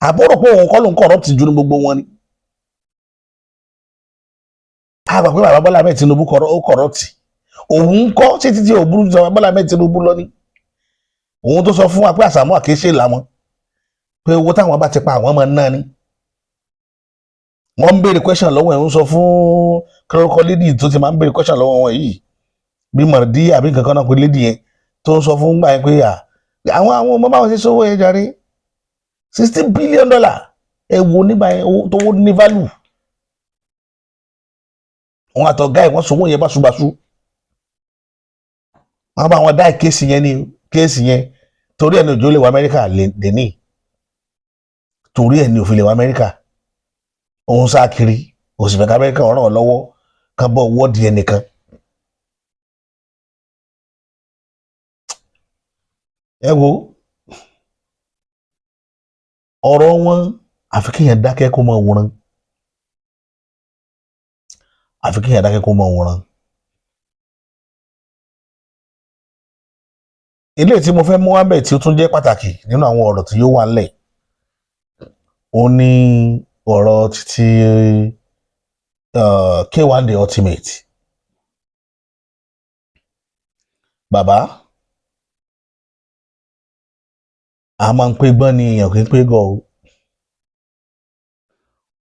àbúrò pé òun kọ́ ló ń corrupt jù ní gbogbo wọn ni. A gbà pé bàbá Bọ́lá Ahmed Tinubu ó corrupt. Òun ń kọ́ ṣé títí ò burú ju bàbá Bọ́lá Ahmed Tinubu lọ ní? Òun tó sọ fún wa pé àsàmú àkéṣe làwọn, pé owó táwọn bá ti pa àwọn ọmọ náà ni. Wọ́n ń béèrè question lọ́wọ́ ẹ̀, ń sọ fún kọ́kọ́ lady tó ti máa ń béèrè question lọ́wọ́ wọn yìí, bí mọ̀rọ̀dí àbí nǹkan kan náà, pé lady yẹn tó ń sọ fún gbà yẹn pé à àwọn ọmọ báwọn ṣe sówó yẹn jàre, $60 billion. Ẹ wo nígbà yẹn, owó tó wó ní value. Wọn àtọ̀gá ẹ̀, wọ́n sọ owó yẹn báṣubàṣu. Wọ́n bá wọn dá case yẹn ní case yẹn. Torí ẹ̀ ní òjò lè wọ Amẹ́ríkà lè ní, torí ẹ̀ ní òfin lè wọ Amẹ́ríkà. Òun sá kiri, òsì fẹ́ ká Amẹ́ríkà ràn ọ́ lọ́wọ́ ká bọ́ wọ́ọ̀dì ẹnìkan. Ẹ wo ọ̀rọ̀ wọn, àfi kéèyàn dákẹ́ kó máa wòran, àfi kéèyàn dákẹ́ kó máa wòran. Eléyìí tí mo fẹ́ mú wá bẹ̀ tí ó tún jẹ́ pàtàkì nínú àwọn ọ̀rọ̀ tí yóò wà ńlẹ̀, ó ní ọ̀rọ̀ títí K1 The Ultimate. Bàbá a máa ń pé gbọ́n ni, èèyàn kì í pé gọ̀ o.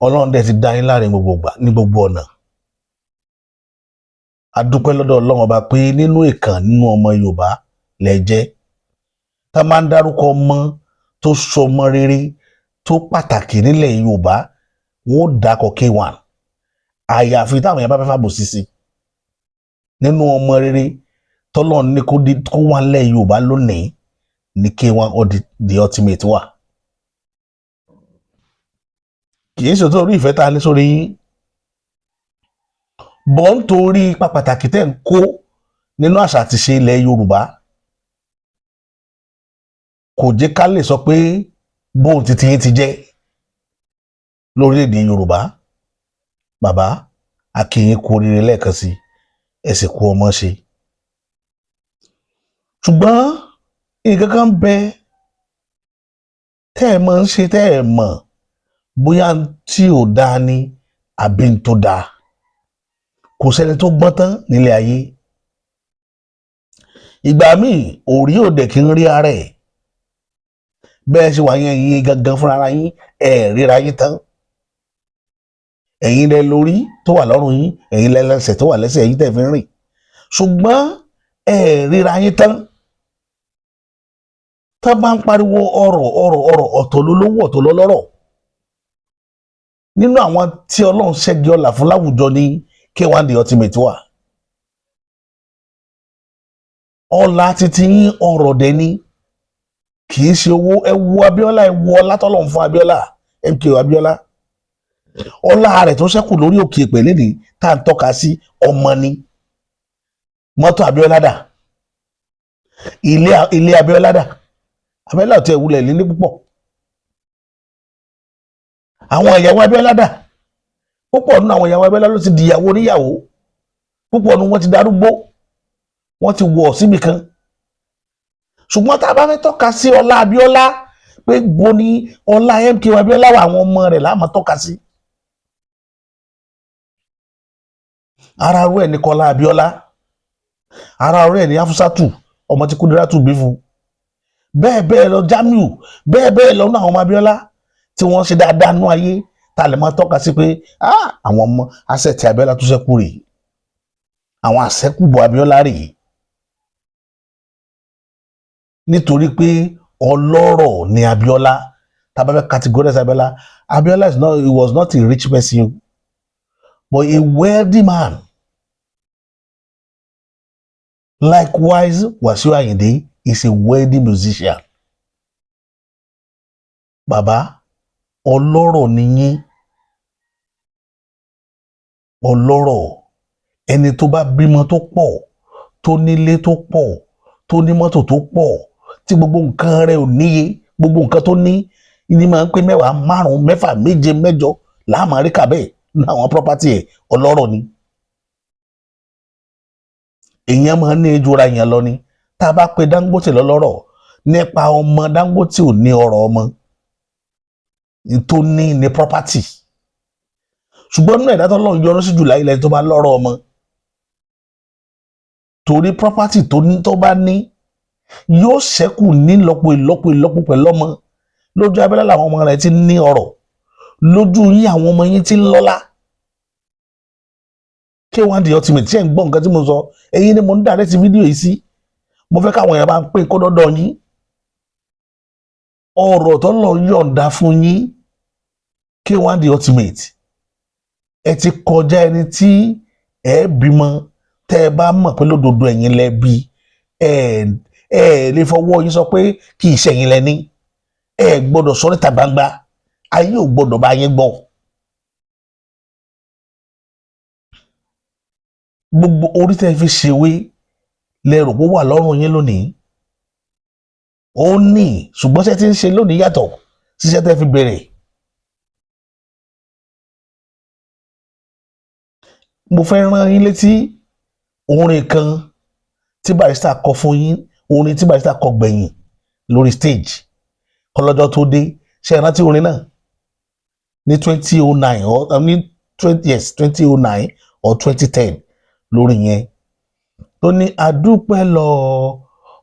Ọlọ́run dẹ̀ ti dá yín láàrin gbogbo ìgbà ní gbogbo ọ̀nà. A dúpẹ́ lọ́dọ̀ Ọlọ́run Ọba pé nínú ìkàn nínú ọmọ Yorùbá lẹ jẹ́. Tá a máa ń dárúkọ ọmọ tó sọmọ rere tó pàtàkì nílẹ̀ Yorùbá, wọn ó dákọ̀ K1, àyàfi táwọn èèyàn bá fẹ́ fàbò sísì. Nínú ọmọ rere tọ́lọ́run ní kó wà nílẹ̀ Yorùbá lónìí ní K1 The Ultimate wà. Kì í ṣe torí ìfẹ́ tá a ní sórí yín bọ́, nítorí ipa pàtàkì tẹ́ ń kó nínú àṣà àti ṣe ilẹ̀ Yorùbá, kò jẹ́ ká lè sọ pé bóun titi yín ti jẹ́ lórílẹ̀‐èdè Yorùbá. Bàbá, a kí yín kú oríire lẹ́ẹ̀kan sí, ẹ sì kú ọmọ ṣe. Ṣùgbọ́n nǹkan kan bẹ tẹ́ ẹ máa ń ṣe, tẹ́ ẹ mọ̀ bóyá tí ò dáa ni àbí ń tó dáa. Kò sẹ́ni tó gbọ́n tán nílé ayé. Ìgbà míì, òrí òdẹ kì í rí ara ẹ̀. Bẹ́ẹ̀ ṣe wà yẹn, yín gangan fúnra ara yín, ẹ̀ ríra yín tán. Ẹ̀yin lẹ lórí tó wà lọ́rùn yín, ẹ̀yin lẹ lẹ́sẹ̀ tó wà lẹ́sẹ̀ yín tẹ̀ fi ń rìn, ṣùgbọ́n ẹ̀ ríra yín tán. Tá bá ń pariwo ọrọ̀ ọrọ̀ ọrọ̀, ọ̀tọ̀ lólówó, ọ̀tọ̀ lọ́lọ́rọ̀. Nínú àwọn tí Ọlọ́run ṣẹ́gi ọlà fún láwùjọ ní K1 The Ultimate wà. Ọlá títí yín, ọrọ̀ dẹ̀ ni, kì í ṣe owó. Ẹ wo Abíọ́lá, ẹ wo ọlá tọ́lọ́run fún Abíọ́lá, MKO Abíọ́lá. Ọlá rẹ̀ tó ṣẹ́kù lórí òkè ìpè lẹ́nìí tá à ń tọ́ka sí, ọmọ ni. Mọ́tò Abíọ́lá dà? Ilé Abíọ́lá dà? Abíọ́lá ò tiẹ̀ wulẹ̀ lílé púpọ̀. Àwọn ìyàwó Abíọ́lá dà? Púpọ̀ nínú àwọn ìyàwó Abíọ́lá ló ti di ìyàwó oníyàwó. Púpọ̀ nínú wọn ti darúgbó, wọ́n ti wọ̀ síbì kan. Ṣùgbọ́n tá a bá fẹ́ tọ́ka sí ọlá Abíọ́lá pé bo ni ọlá MKO Abíọ́lá wà, àwọn ọmọ rẹ̀ la máa tọ́ka sí. Ara rú ẹ̀ ní Kọ́lá Abíọ́lá, ara rú ẹ̀ ní Afusatu, ọmọ tí Kúdírátù bí fún, bẹ́ẹ̀ bẹ́ẹ̀ lọ, Jamiu, bẹ́ẹ̀ bẹ́ẹ̀ lọ nínú àwọn ọmọ Abíọ́lá tí wọ́n ṣe dáadáa nú ayé tá a lè máa tọ́ka sí pé àwọn ọmọ asẹ̀tì Abíọ́lá tó ṣẹ́kù rèé, àwọn àṣẹ́kùbọ̀ Abíọ́lá rèé. Nítorí pé ọlọ́rọ̀ ni Abiola. Tá bá fẹ́ categorize Abiola, Abiola is not he was not a rich person, but a wealthy man. Likewise, Wasiu Ayinde is a wealthy musician. Bàbá, ọlọ́rọ̀ ni yín. Ọlọ́rọ̀, ẹni tó bá bímọ tó pọ̀, tó nílé tó pọ̀, tó ní mọ́tò tó pọ̀, tí gbogbo nǹkan rẹ̀ ò níye, gbogbo nǹkan tó ní ní máa ń pé mẹ́wàá, márùn-ún, mẹ́fà, méje, mẹ́jọ láàmú àríkà bẹ́ẹ̀ ní àwọn property ẹ̀, ọlọ́rọ̀ ni. Èèyàn máa ń ní ìjọra èèyàn lọ ni. Tá a bá pe Dangote lọ́lọ́rọ̀ nípa ọmọ, Dangote ò ní ọrọ̀ ọmọ tó ní ní property, ṣùgbọ́n nínú ẹ̀dá tó lọ́run yọ́nú sí jù láyé lẹ́ni tó bá lọ́rọ̀ ọmọ, torí property tó ní, tó bá ní, yóò ṣẹ́kù nílọ́po ìlọ́po ìlọ́po pẹ̀lú ọmọ. Lójú Abiola làwọn ọmọ rẹ̀ ti ní ọrọ̀, lójú yín àwọn ọmọ yín ti ń lọ́lá. K1 The Ultimate, tí ẹ̀ ń gbọ́ nǹkan tí mo sọ? Ẹ̀yin ni mo ń direct fídíò yìí sí. Mo fẹ́ káwọn èèyàn bá ń pín kó dọ́dọ̀ yín. Ọ̀rọ̀ tó lọ yọ̀ǹda fún yín, K1 The Ultimate, ẹ ti kọjá ẹni tí ẹ bímọ. Tẹ́ ẹ bá mọ̀ pé lódodo ẹ̀yin lẹ bí, ẹ ẹ lè fọwọ́ yín sọ pé kì í ṣe ẹ̀yin lẹ ní. Ẹ gbọ́dọ̀ sọ níta gbangba, ayé ò gbọ́dọ̀ bá yín gbọ́. Gbogbo orí tẹ́ fi ṣèwé lẹ́rù pé ó wà lọ́rùn yín lónìí, ó ní, ṣùgbọ́n ṣé tí ń ṣe lónìí yàtọ̀ síṣẹ́ tẹ́ fi bẹ̀rẹ̀. Mo fẹ́ rán yín létí orin kan tí Barrister kọ fún yín, orin tí Barrister kọ gbẹ̀yìn lórí stage kọlọ́jọ́ tó dé. Ṣe é rántí orin náà ní 2009 or ní twenty, yes, 2009 or 2010 lórí yẹn tó ní adúpẹ́ lọ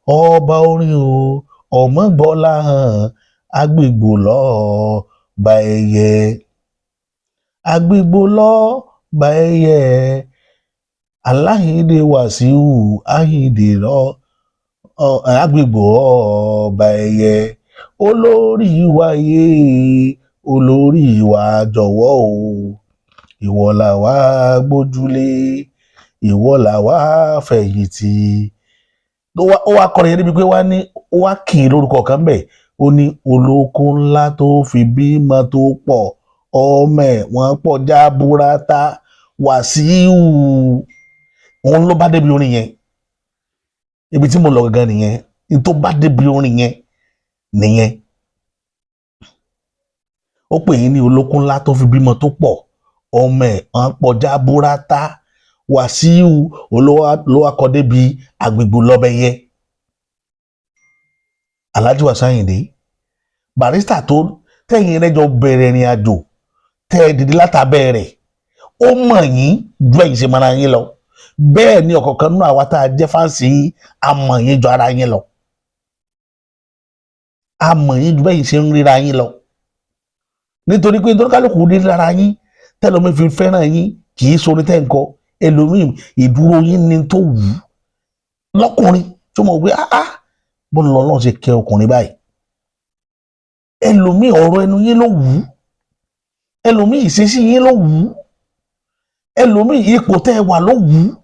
ọba orin o, ọmọgbọ́lá hàn agbègbò lọ bá ẹyẹ, agbègbò lọ bá ẹyẹ, Aláhìndé Wàsíù Àyìndé lọ agbègbò ọba ẹyẹ, olórí wáyé, olórí wa jọ̀wọ́ o, ìwọ là wá gbójúlé, ìwọ là wá fẹ̀yìntì. Ó wá kọrin yẹn níbi pé wá ní ó wá kì í lórúkọ kan bẹ́ẹ̀. Ó ní olóko ńlá tó fi bímọ tó pọ̀, ọmọ ẹ̀ wọ́n pọ̀ jábúrátá, Wàsíù. Òun ló bá débi orin yẹn. Ibi tí mo lọ gangan nìyẹn. Ní tó bá débi orin yẹn nìyẹn. Ó pè yín ní olókun ńlá tó fi bímọ tó pọ̀, ọmọ ẹ̀ wọ́n pọ̀ jábúrátá, Wàsíù. Ló wá kọ débi àgbègbè lọ́bẹ̀ yẹ Alhaji Wasiu Ayinde Barrister tó tẹ̀yìn rẹ̀ jọ bẹ̀rẹ̀ ìrìn àjò tẹ́ ẹ dìde látàbẹ̀ rẹ̀, ó mọ̀ yín ju ẹ̀yin ṣe mara yín lọ. Bẹ́ẹ̀ ni ọ̀kọ̀ọ̀kan nínú àwa tá a jẹ́ fans yín, a mọ̀ yín ju ara yín lọ, a mọ̀ yín ju bẹ́yìn ṣe ń ríra yín lọ, nítorí pé nítorí kálukú rí lára yín tẹ́lómi fi fẹ́ràn yín. Kì í sọrí tẹ́ ń kọ ẹlòmíì, ìdúró yín ni tó wù ú lọ́kùnrin tó mọ̀ pé, ah ah, bó lọ lọ́n ṣe kẹ́ ọkùnrin báyìí. Ẹlòmíì, ọ̀rọ̀ ẹnu yín ló wù ú. Ẹlòmíì, ìṣesí yín ló wù ú. Ẹlòmíì, ipò tẹ́ ẹ wà ló wù ú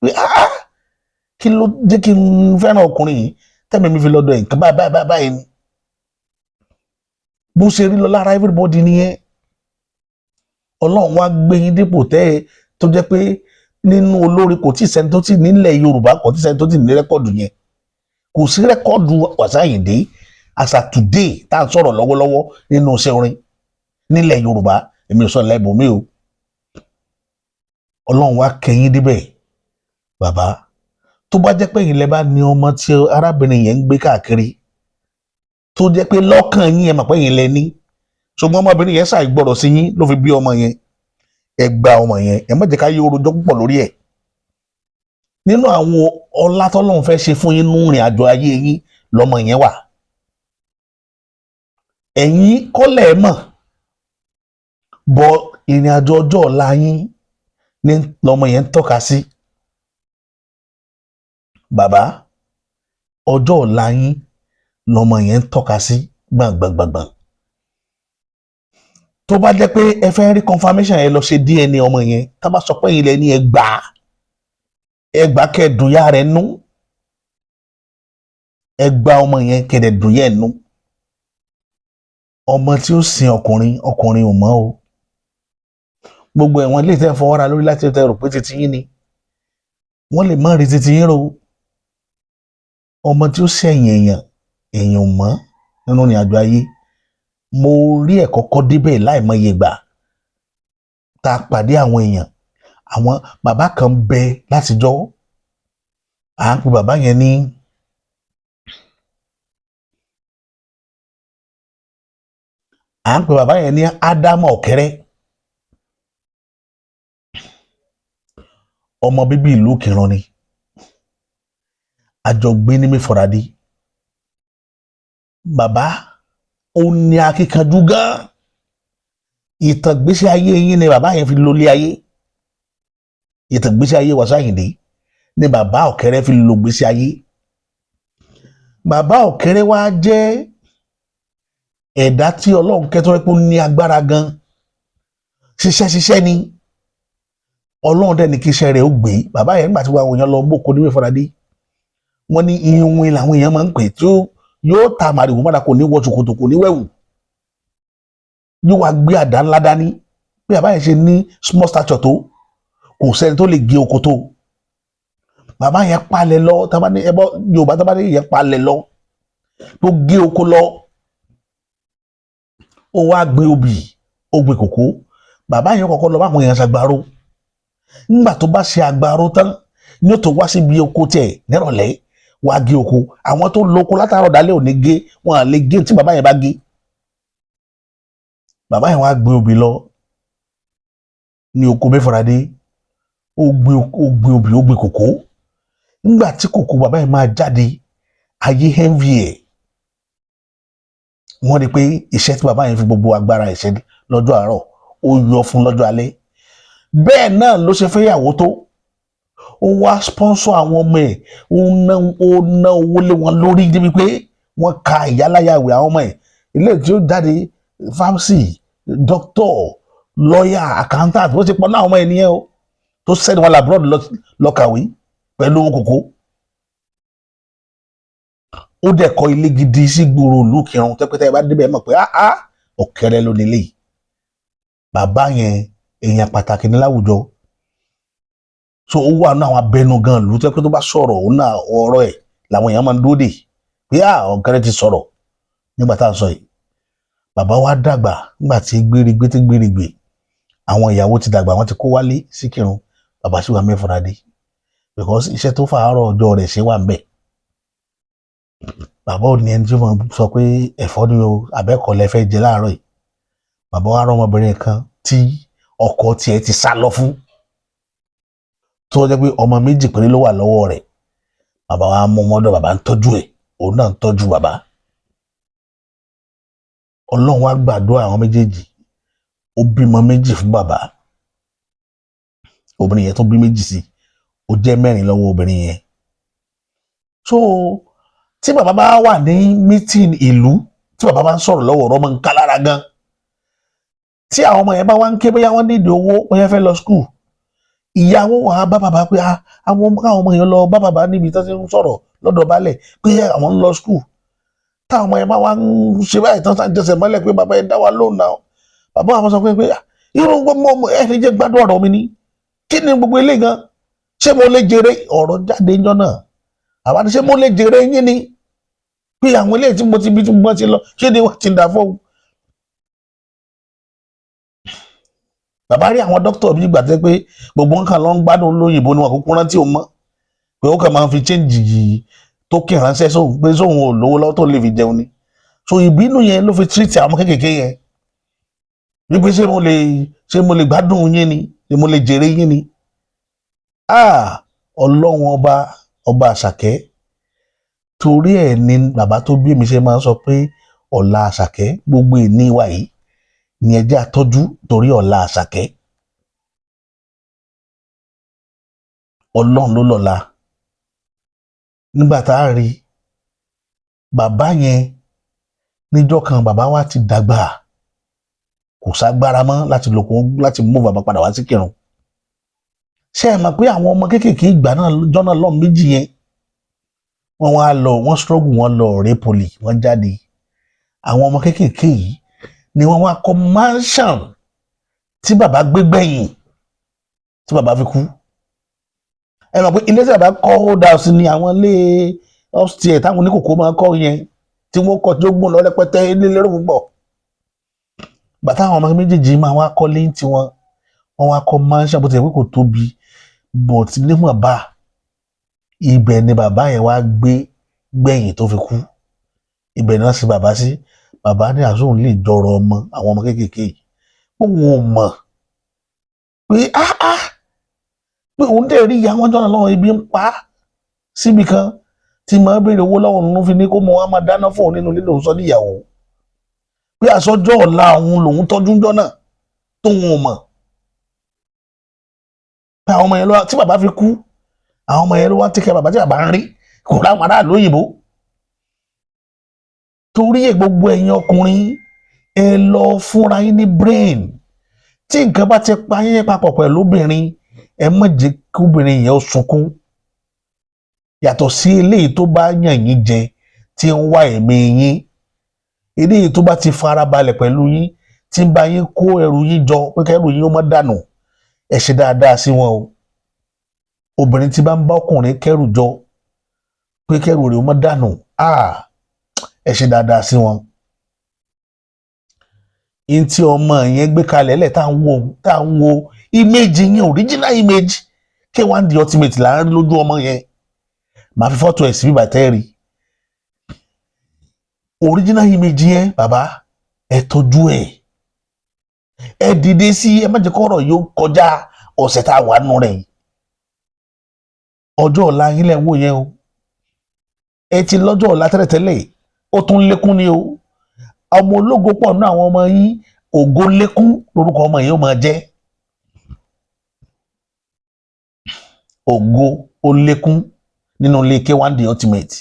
pé, ah ah, kí ló jẹ́ kí n fẹ́ràn ọkùnrin yìí tẹ́mi mi fi lọ́dọ̀ ẹ̀, nǹkan báyìí báyìí báyìí ni. Bó ṣe rí lọ lára everybody nìyẹn. Ọlọ́run wá gbé yín dípò tẹ́ ẹ tó jẹ́ pé nínú olórin, kò tí ì sẹ́ni tó ti nílẹ̀ Yorùbá, kò tí ì sẹ́ni tó ti ní record yẹn. Kò sí record Wasiu Ayinde as at today tá à ń sọ̀rọ̀ lọ́wọ́lọ́wọ́ nínú iṣẹ́ orin nílẹ̀ Yorùbá. Èmi ò sọ lẹ́bùn mi o. Ọlọ́run wá kẹ́yìn débẹ̀, bàbá. Tó bá jẹ́ pé ẹ̀yin lẹ bá ní ọmọ tí arábìnrin yẹn ń gbé káàkiri, tó jẹ́ pé lọ́kàn yín ẹ mọ̀ pé ẹ̀yin lẹ ní, ṣùgbọ́n ọmọbìnrin yẹn ṣàìgbọ́rọ̀ sí yín ló fi bí ọmọ yẹn, ẹ gba ọmọ yẹn, ẹ má jẹ́ ká yí orojọ́ púpọ̀ lórí ẹ̀. Nínú àwọn ọlá tọ́lọ́run fẹ́ ṣe fún yín nínú ìrìn àjò ayé yín lọ́mọ yẹn wà. Ẹ̀yin kọ́lẹ̀ mọ̀ bọ ìrìn àjò ọjọ́ ọ̀la yín ní lọ́mọ yẹn ń tọ́ka sí. Bàbá, ọjọ́ ọ̀la yín Lọmọ yẹn ń tọ́ka sí gbàngbàngbàngbàn. Tó bá jẹ́ pé ẹ fẹ́ rí confirmation, ẹ lọ ṣe DNA ọmọ yẹn. Tá bá sọ pé ilẹ̀ ní, ẹ gbà á, ẹ gbà kẹ́ dùn yá rẹ̀ nú. Ẹ gba ọmọ yẹn kẹ́ dẹ̀ dùn yẹ́ ẹ̀ nú. Ọmọ tí ó sin ọkùnrin, ọkùnrin ò mọ̀ o. Gbogbo ẹ̀wọ̀n ilé ìtẹ́ fọwọ́ra lórí láti tẹ rò pé titi yín ni, wọ́n lè má rí titi yín ro. Ọmọ tí ó sẹ̀yìn èèyàn, èèyàn ò mọ̀ nínú ìrìn àjò ayé. Mo rí ẹ̀kọ́ kọ́ débẹ̀ láìmọye ìgbà tá a pàdé àwọn èèyàn. Àwọn bàbá kan bẹ látijọ́, à ń pe bàbá yẹn ní à ń pe bàbá yẹn ní Ádámù Ọ̀kẹ́rẹ́, ọmọ bíbí ìlú Ìkìrun ni. A jọ gbé ní Mẹ́fọ̀ràdí. Bàbá ó ní akíkanjú gan. Ìtàn gbésí ayé yín ni bàbá yẹn fi lólé ayé. Ìtàn gbésí ayé Wasiu Ayinde ni bàbá Ọ̀kẹ́rẹ́ fi lò gbésí ayé. Bàbá Ọ̀kẹ́rẹ́ wá jẹ́ ẹ̀dá tí Ọlọ́run kẹ́tọ́ rẹ́ pé ó ní agbára gan. Ṣiṣẹ́ ṣiṣẹ́ ni Ọlọ́run dẹ̀ ní kí iṣẹ́ rẹ̀ ó gbé bàbá yẹn. Nígbà tí àwọn èèyàn lọ bóko ní Mẹ́fọ̀ràdí, wọ́n ní iwin làwọn èèyàn máa ń pè, tí yóò ta màrìwò mọ́ra, kò ní wọ ṣòkòtò, kò ní wẹ̀wù, yóò wá gbé àdá ńlá dání. Bí bàbá yẹn ṣe ní small stature tó, kò sẹ́ni tó lè gé oko tó. Bàbá yẹn palẹ̀ lọ. Tábà ní ẹbọ Yorùbá, tábà ní yẹn palẹ̀ lọ, tó gé oko lọ, ó wá gbé obì, ó gbé kòkó. Bàbá yẹn kọ́kọ́ lọ bá àwọn èèyàn ṣàgbàro. Nígbà tó bá ṣe àgbàro tán ní ó tó wá síbi oko tiẹ̀ nírọ̀lẹ́, wá gé oko. Àwọn tó lóko látàárọ̀ dálé ò ní gé wọn à lè gé tí bàbá yẹn bá gé. Bàbá yẹn wá gbé obì lọ ní oko Mẹ́fọ̀ràdé. Ó gbé obì, ó gbé kòkó. Nígbà tí kòkó bàbá yẹn máa jáde, ayé envy ẹ̀. Wọ́n rí i pé iṣẹ́ tí bàbá yẹn fi gbogbo agbára ẹ̀ ṣe lọ́jọ́ àárọ̀, ó yọ fún lọ́jọ́ alẹ́. Bẹ́ẹ̀ náà ló ṣe fẹ́yàwó tó ó wá sponsor àwọn ọmọ ẹ̀. Ó ná owó lé wọn lórí débi pé wọ́n ka ìyáláyàwé àwọn ọmọ ẹ̀, ilé tí ó jáde pharmacy, doctor, lawyer, accountant. Bó ti pọ̀ náà ọmọ ẹ̀ nìyẹn o, tó send wọn l'abroad lọ kàwé pẹ̀lú owó kòkó. Ó dẹ̀ kọ́ ilé gidi sí gbòòrò ìlú Ìkìrun, tẹ́pẹ́tẹ́ bá débẹ̀ mọ̀ pé áá, Ọ̀kẹ́rẹ́ ló nílé yìí. Bàbá yẹn, èèyàn pàtàkì ní láwùjọ. So ó wà ní àwọn abẹnugan ìlú tẹ́pẹ́ tó bá sọ̀rọ̀, òun náà ọ̀rọ̀ ẹ̀ làwọn èèyàn máa ń dúró dè pé à, Ọ̀kẹ́rẹ́ ti sọ̀rọ̀. Nígbà tá à ń sọ yìí, bàbá wa dàgbà. Nígbà tí gbérígbé tí gbérígbé, àwọn ìyàwó ti dàgbà, wọ́n ti kó wálé sí Ìkìrun, bàbá sì wà Mẹ́fọ̀ràdé, because iṣẹ́ tó fàárọ̀ ọjọ́ rẹ̀ ṣe wà ń bẹ̀. Bàbá ò ní ẹni tí ó máa sọ pé ẹ̀fọ́ ni o, àbẹ́kọ̀ lẹ fẹ́ jẹ láàárọ̀ yìí. Bàbá wa rán ọmọbìnrin kan tí ọkọ tiẹ̀ ti sá lọ fún, tó jẹ́ pé ọmọ méjì péré ló wà lọ́wọ́ rẹ̀. Bàbá wa mú ọmọdé, bàbá ń tọ́jú ẹ̀, òun náà ń tọ́jú bàbá. Ọlọ́run wá gbàdúrà àwọn méjèèjì, ó bímọ méjì fún bàbá. Obìnrin yẹn tó bí méjì sí, ó jẹ́ mẹ́rin lọ́wọ́ obìnrin yẹn. So tí bàbá bá wà ní meeting ìlú, tí bàbá bá ń sọ̀rọ̀ lọ́wọ́, ọ̀rọ̀ máa ń ká lára gan. Tí àwọn ọmọ yẹn bá wá ń ké, bóyá wọ́n nídìí owó, bóyá fẹ́ lọ school, ìyàwó wà á bá bàbá pé àwọn káwọn ọmọ yẹn lọ bá bàbá níbi tó ti ń sọ̀rọ̀ lọ́dọ̀ baálẹ̀ pé àwọn ń lọ school. Táwọn ọmọ yẹn bá wá ń ṣe báyìí tán, sáà jẹsẹ̀ mọ́lẹ̀ pé bàbá yẹn dá wa lóhùn náà, bàbá wa sọ pé irú gbogbo ọmọ ẹ ní jẹ́ gbádùn ọ̀rọ̀ mi ni. Kí ni gbogbo ilé gan? Ṣé mo lè jèrè ọ̀rọ̀ jáde ńjọ́ náà? Àwa ni ṣé mo lè jèrè yín ni pé àwọn ilé tí mo ti bí tí mo ti lọ, ṣé ni wọ́n ti dà fóun. Bàbá rí àwọn dókítà bí ìgbà tẹ́ pé gbogbo nǹkan ló ń gbádùn lóyìnbó ni wọn kúkú rántí òun mọ́, pé ó kàn máa ń fi change yìí tó kì ránṣẹ́ sóhun, pé sóhun ò lówó lọ́wọ́ tó lè fi jẹun ni. So ìbínú yẹn ló fi treat àwọn kéékèèké yẹn wípé ṣé mo lè gbádùn yín ni? Ṣé mo lè jèrè yín ni? Ah, Ọlọ́run ọba, ọba àṣàkẹ́. Torí ẹ̀ ni bàbá tó bí mi ṣe máa ń sọ pé ọ̀la àṣàkẹ́, gbogbo ìní wa yìí ni ẹ jẹ́ àtọ́jú torí ọ̀la àṣàkẹ́. Ọlọ́run ló lọ́la. Nígbà tá a rí Bàbá yẹn, níjọ́ kan, bàbá wa ti dàgbà, kò ságbára mọ́ láti lòkó láti mú bàbá padà wá sí Kírun. Ṣé ẹ mọ̀ pé àwọn ọmọ kéékèèké ìgbà náà, jọ́nà lọ́ọ̀ méjì yẹn, wọ́n wá lọ, wọ́n struggle, wọ́n lọ ọ̀rẹ́ poly, wọ́n jáde. Àwọn ọmọ kéékèèké yìí ni wọ́n wá kọ́ mansion tí bàbá gbé gbẹ̀yìn tí bàbá fi kú. Ẹ mọ̀ pé ilé tí bàbá kọ́, old house ni, àwọn ilé upstairs táwọn oníkòkó máa kọ́ yẹn tí wọ́n kọ́ tí ó gbọ́n lọ rẹpẹtẹ, ilé lérò púpọ̀. Bàtà àwọn ọmọ méjèèjì máa wá kọ́lé tiwọn, wọ́n wá kọ́ mansion, bó ti yẹ pé kò tóbi, but níwọ̀nba ibẹ̀ ni bàbá yẹn wá gbé gbẹ̀yìn tó fi kú. Ibẹ̀ ni wọ́n sin bàbá sí. Bàbá ní àsóhun lè jọrọ ọmọ àwọn ọmọ kéékèèké yìí, òun ò mọ̀ pé ah ah, pé òun dẹ̀ rí ìyá wọn jọ́nà lọ́wọ́, ibi ń pa á síbi kan tí màá béèrè owó lọ́wọ́ òun, fi ní kó mọ wá máa dáná fún òun nínú lílo sọ níyàwó, pé àsọjọ́ ọ̀la òun lòun tọ́jú ń jọ́nà tóun ò mọ̀ pé àwọn ọmọ yẹn lọ́wọ́ tí bàbá fi kú. Àwọn ọmọ yẹn ló wá take care bàbá tí bàbá ń rí kò ráwọn aráàlú òyìnbó. Torí ẹ̀, gbogbo ẹ̀yin ọkùnrin, ẹ lọ fúnra yín ní brain. Tí nǹkan bá ti pa yín papọ̀ pẹ̀lú obìnrin, ẹ má jẹ́ kí obìnrin yẹn ó sunkún, yàtọ̀ sí eléyìí tó bá yàn yín jẹ tí ń wá ẹ̀mí yín. Eléyìí tó bá ti farabalẹ̀ pẹ̀lú yín, tí ń bá yín kó ẹrù yín jọ pé kẹrù yín ó má dànù, ẹ ṣe dáadáa sí wọn o. Obìnrin tí bá ń bá ọkùnrin kẹrù jọ pé kẹrù rẹ̀ ó má dànù, ẹ ṣe dáadáa sí wọn. In tí ọmọ yẹn gbé kalẹ̀ lẹ̀, tá à ń wo image yẹn, original image K1 The Ultimate là ń rí lójú ọmọ yẹn. Màá fi fọ́tò ẹ̀ sí bíbà tẹ́rì original image yẹn. Bàbá, ẹ tọ́jú ẹ̀, ẹ dìde sí, ẹ má jẹ́ kọ́rọ̀ yóò kọjá ọ̀sẹ̀ tá a wà nù rẹ̀ yìí. Ọjọ́ ọ̀la yín lẹ̀ ń wò yẹn o. Ẹ ti lọ́jọ́ ọ̀la tẹ́lẹ̀tẹ́lẹ̀, ó tún lékún ni o. Ọmọ ológo pọ̀ nínú àwọn ọmọ yín. Ògo lékún lórúkọ ọmọ yìí ó máa jẹ́. Ògo ó lékún nínú ilé K1 The Ultimate.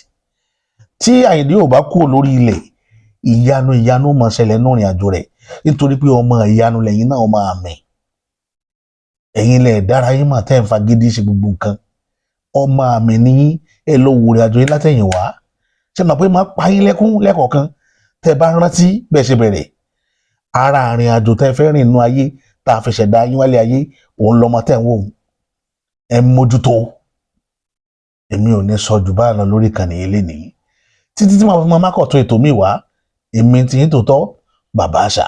Tí Àyìndé ò bá kúrò lórí ilẹ̀, ìyanu ìyanu máa ṣẹlẹ̀ nínú ìrìn àjò rẹ̀, nítorí pé ọmọ ìyanu lẹ́yìn náà, ọmọ àmì ẹ̀yin lẹ̀ dára yín mà tẹ́ ń fagídí ṣe gbogbo nǹkan. Ọmọ àmì ní ẹ lọ wò ìrìn àjò yín látẹ̀yìn wá. Ṣe mọ̀ pé máa pa yín lẹ́kún lẹ́kọ̀ọ̀kan tẹ́ bá rántí bẹ́ẹ̀ ṣe bẹ̀rẹ̀ ara àrìn àjò tẹ́ fẹ́ rìn inú ayé tá a fi ṣẹ̀dá yín wálé ayé? Òun lọmọ tẹ́ ń wò ó, ẹ mójútó. Èmi ò ní sọ jù báyìí lọ lórí ìkànnì yìí lénìí, títí tí màá fi máa mákọ̀tún ètò mi wá. Èmi tí yín tòótọ́, Bàbá Àṣà.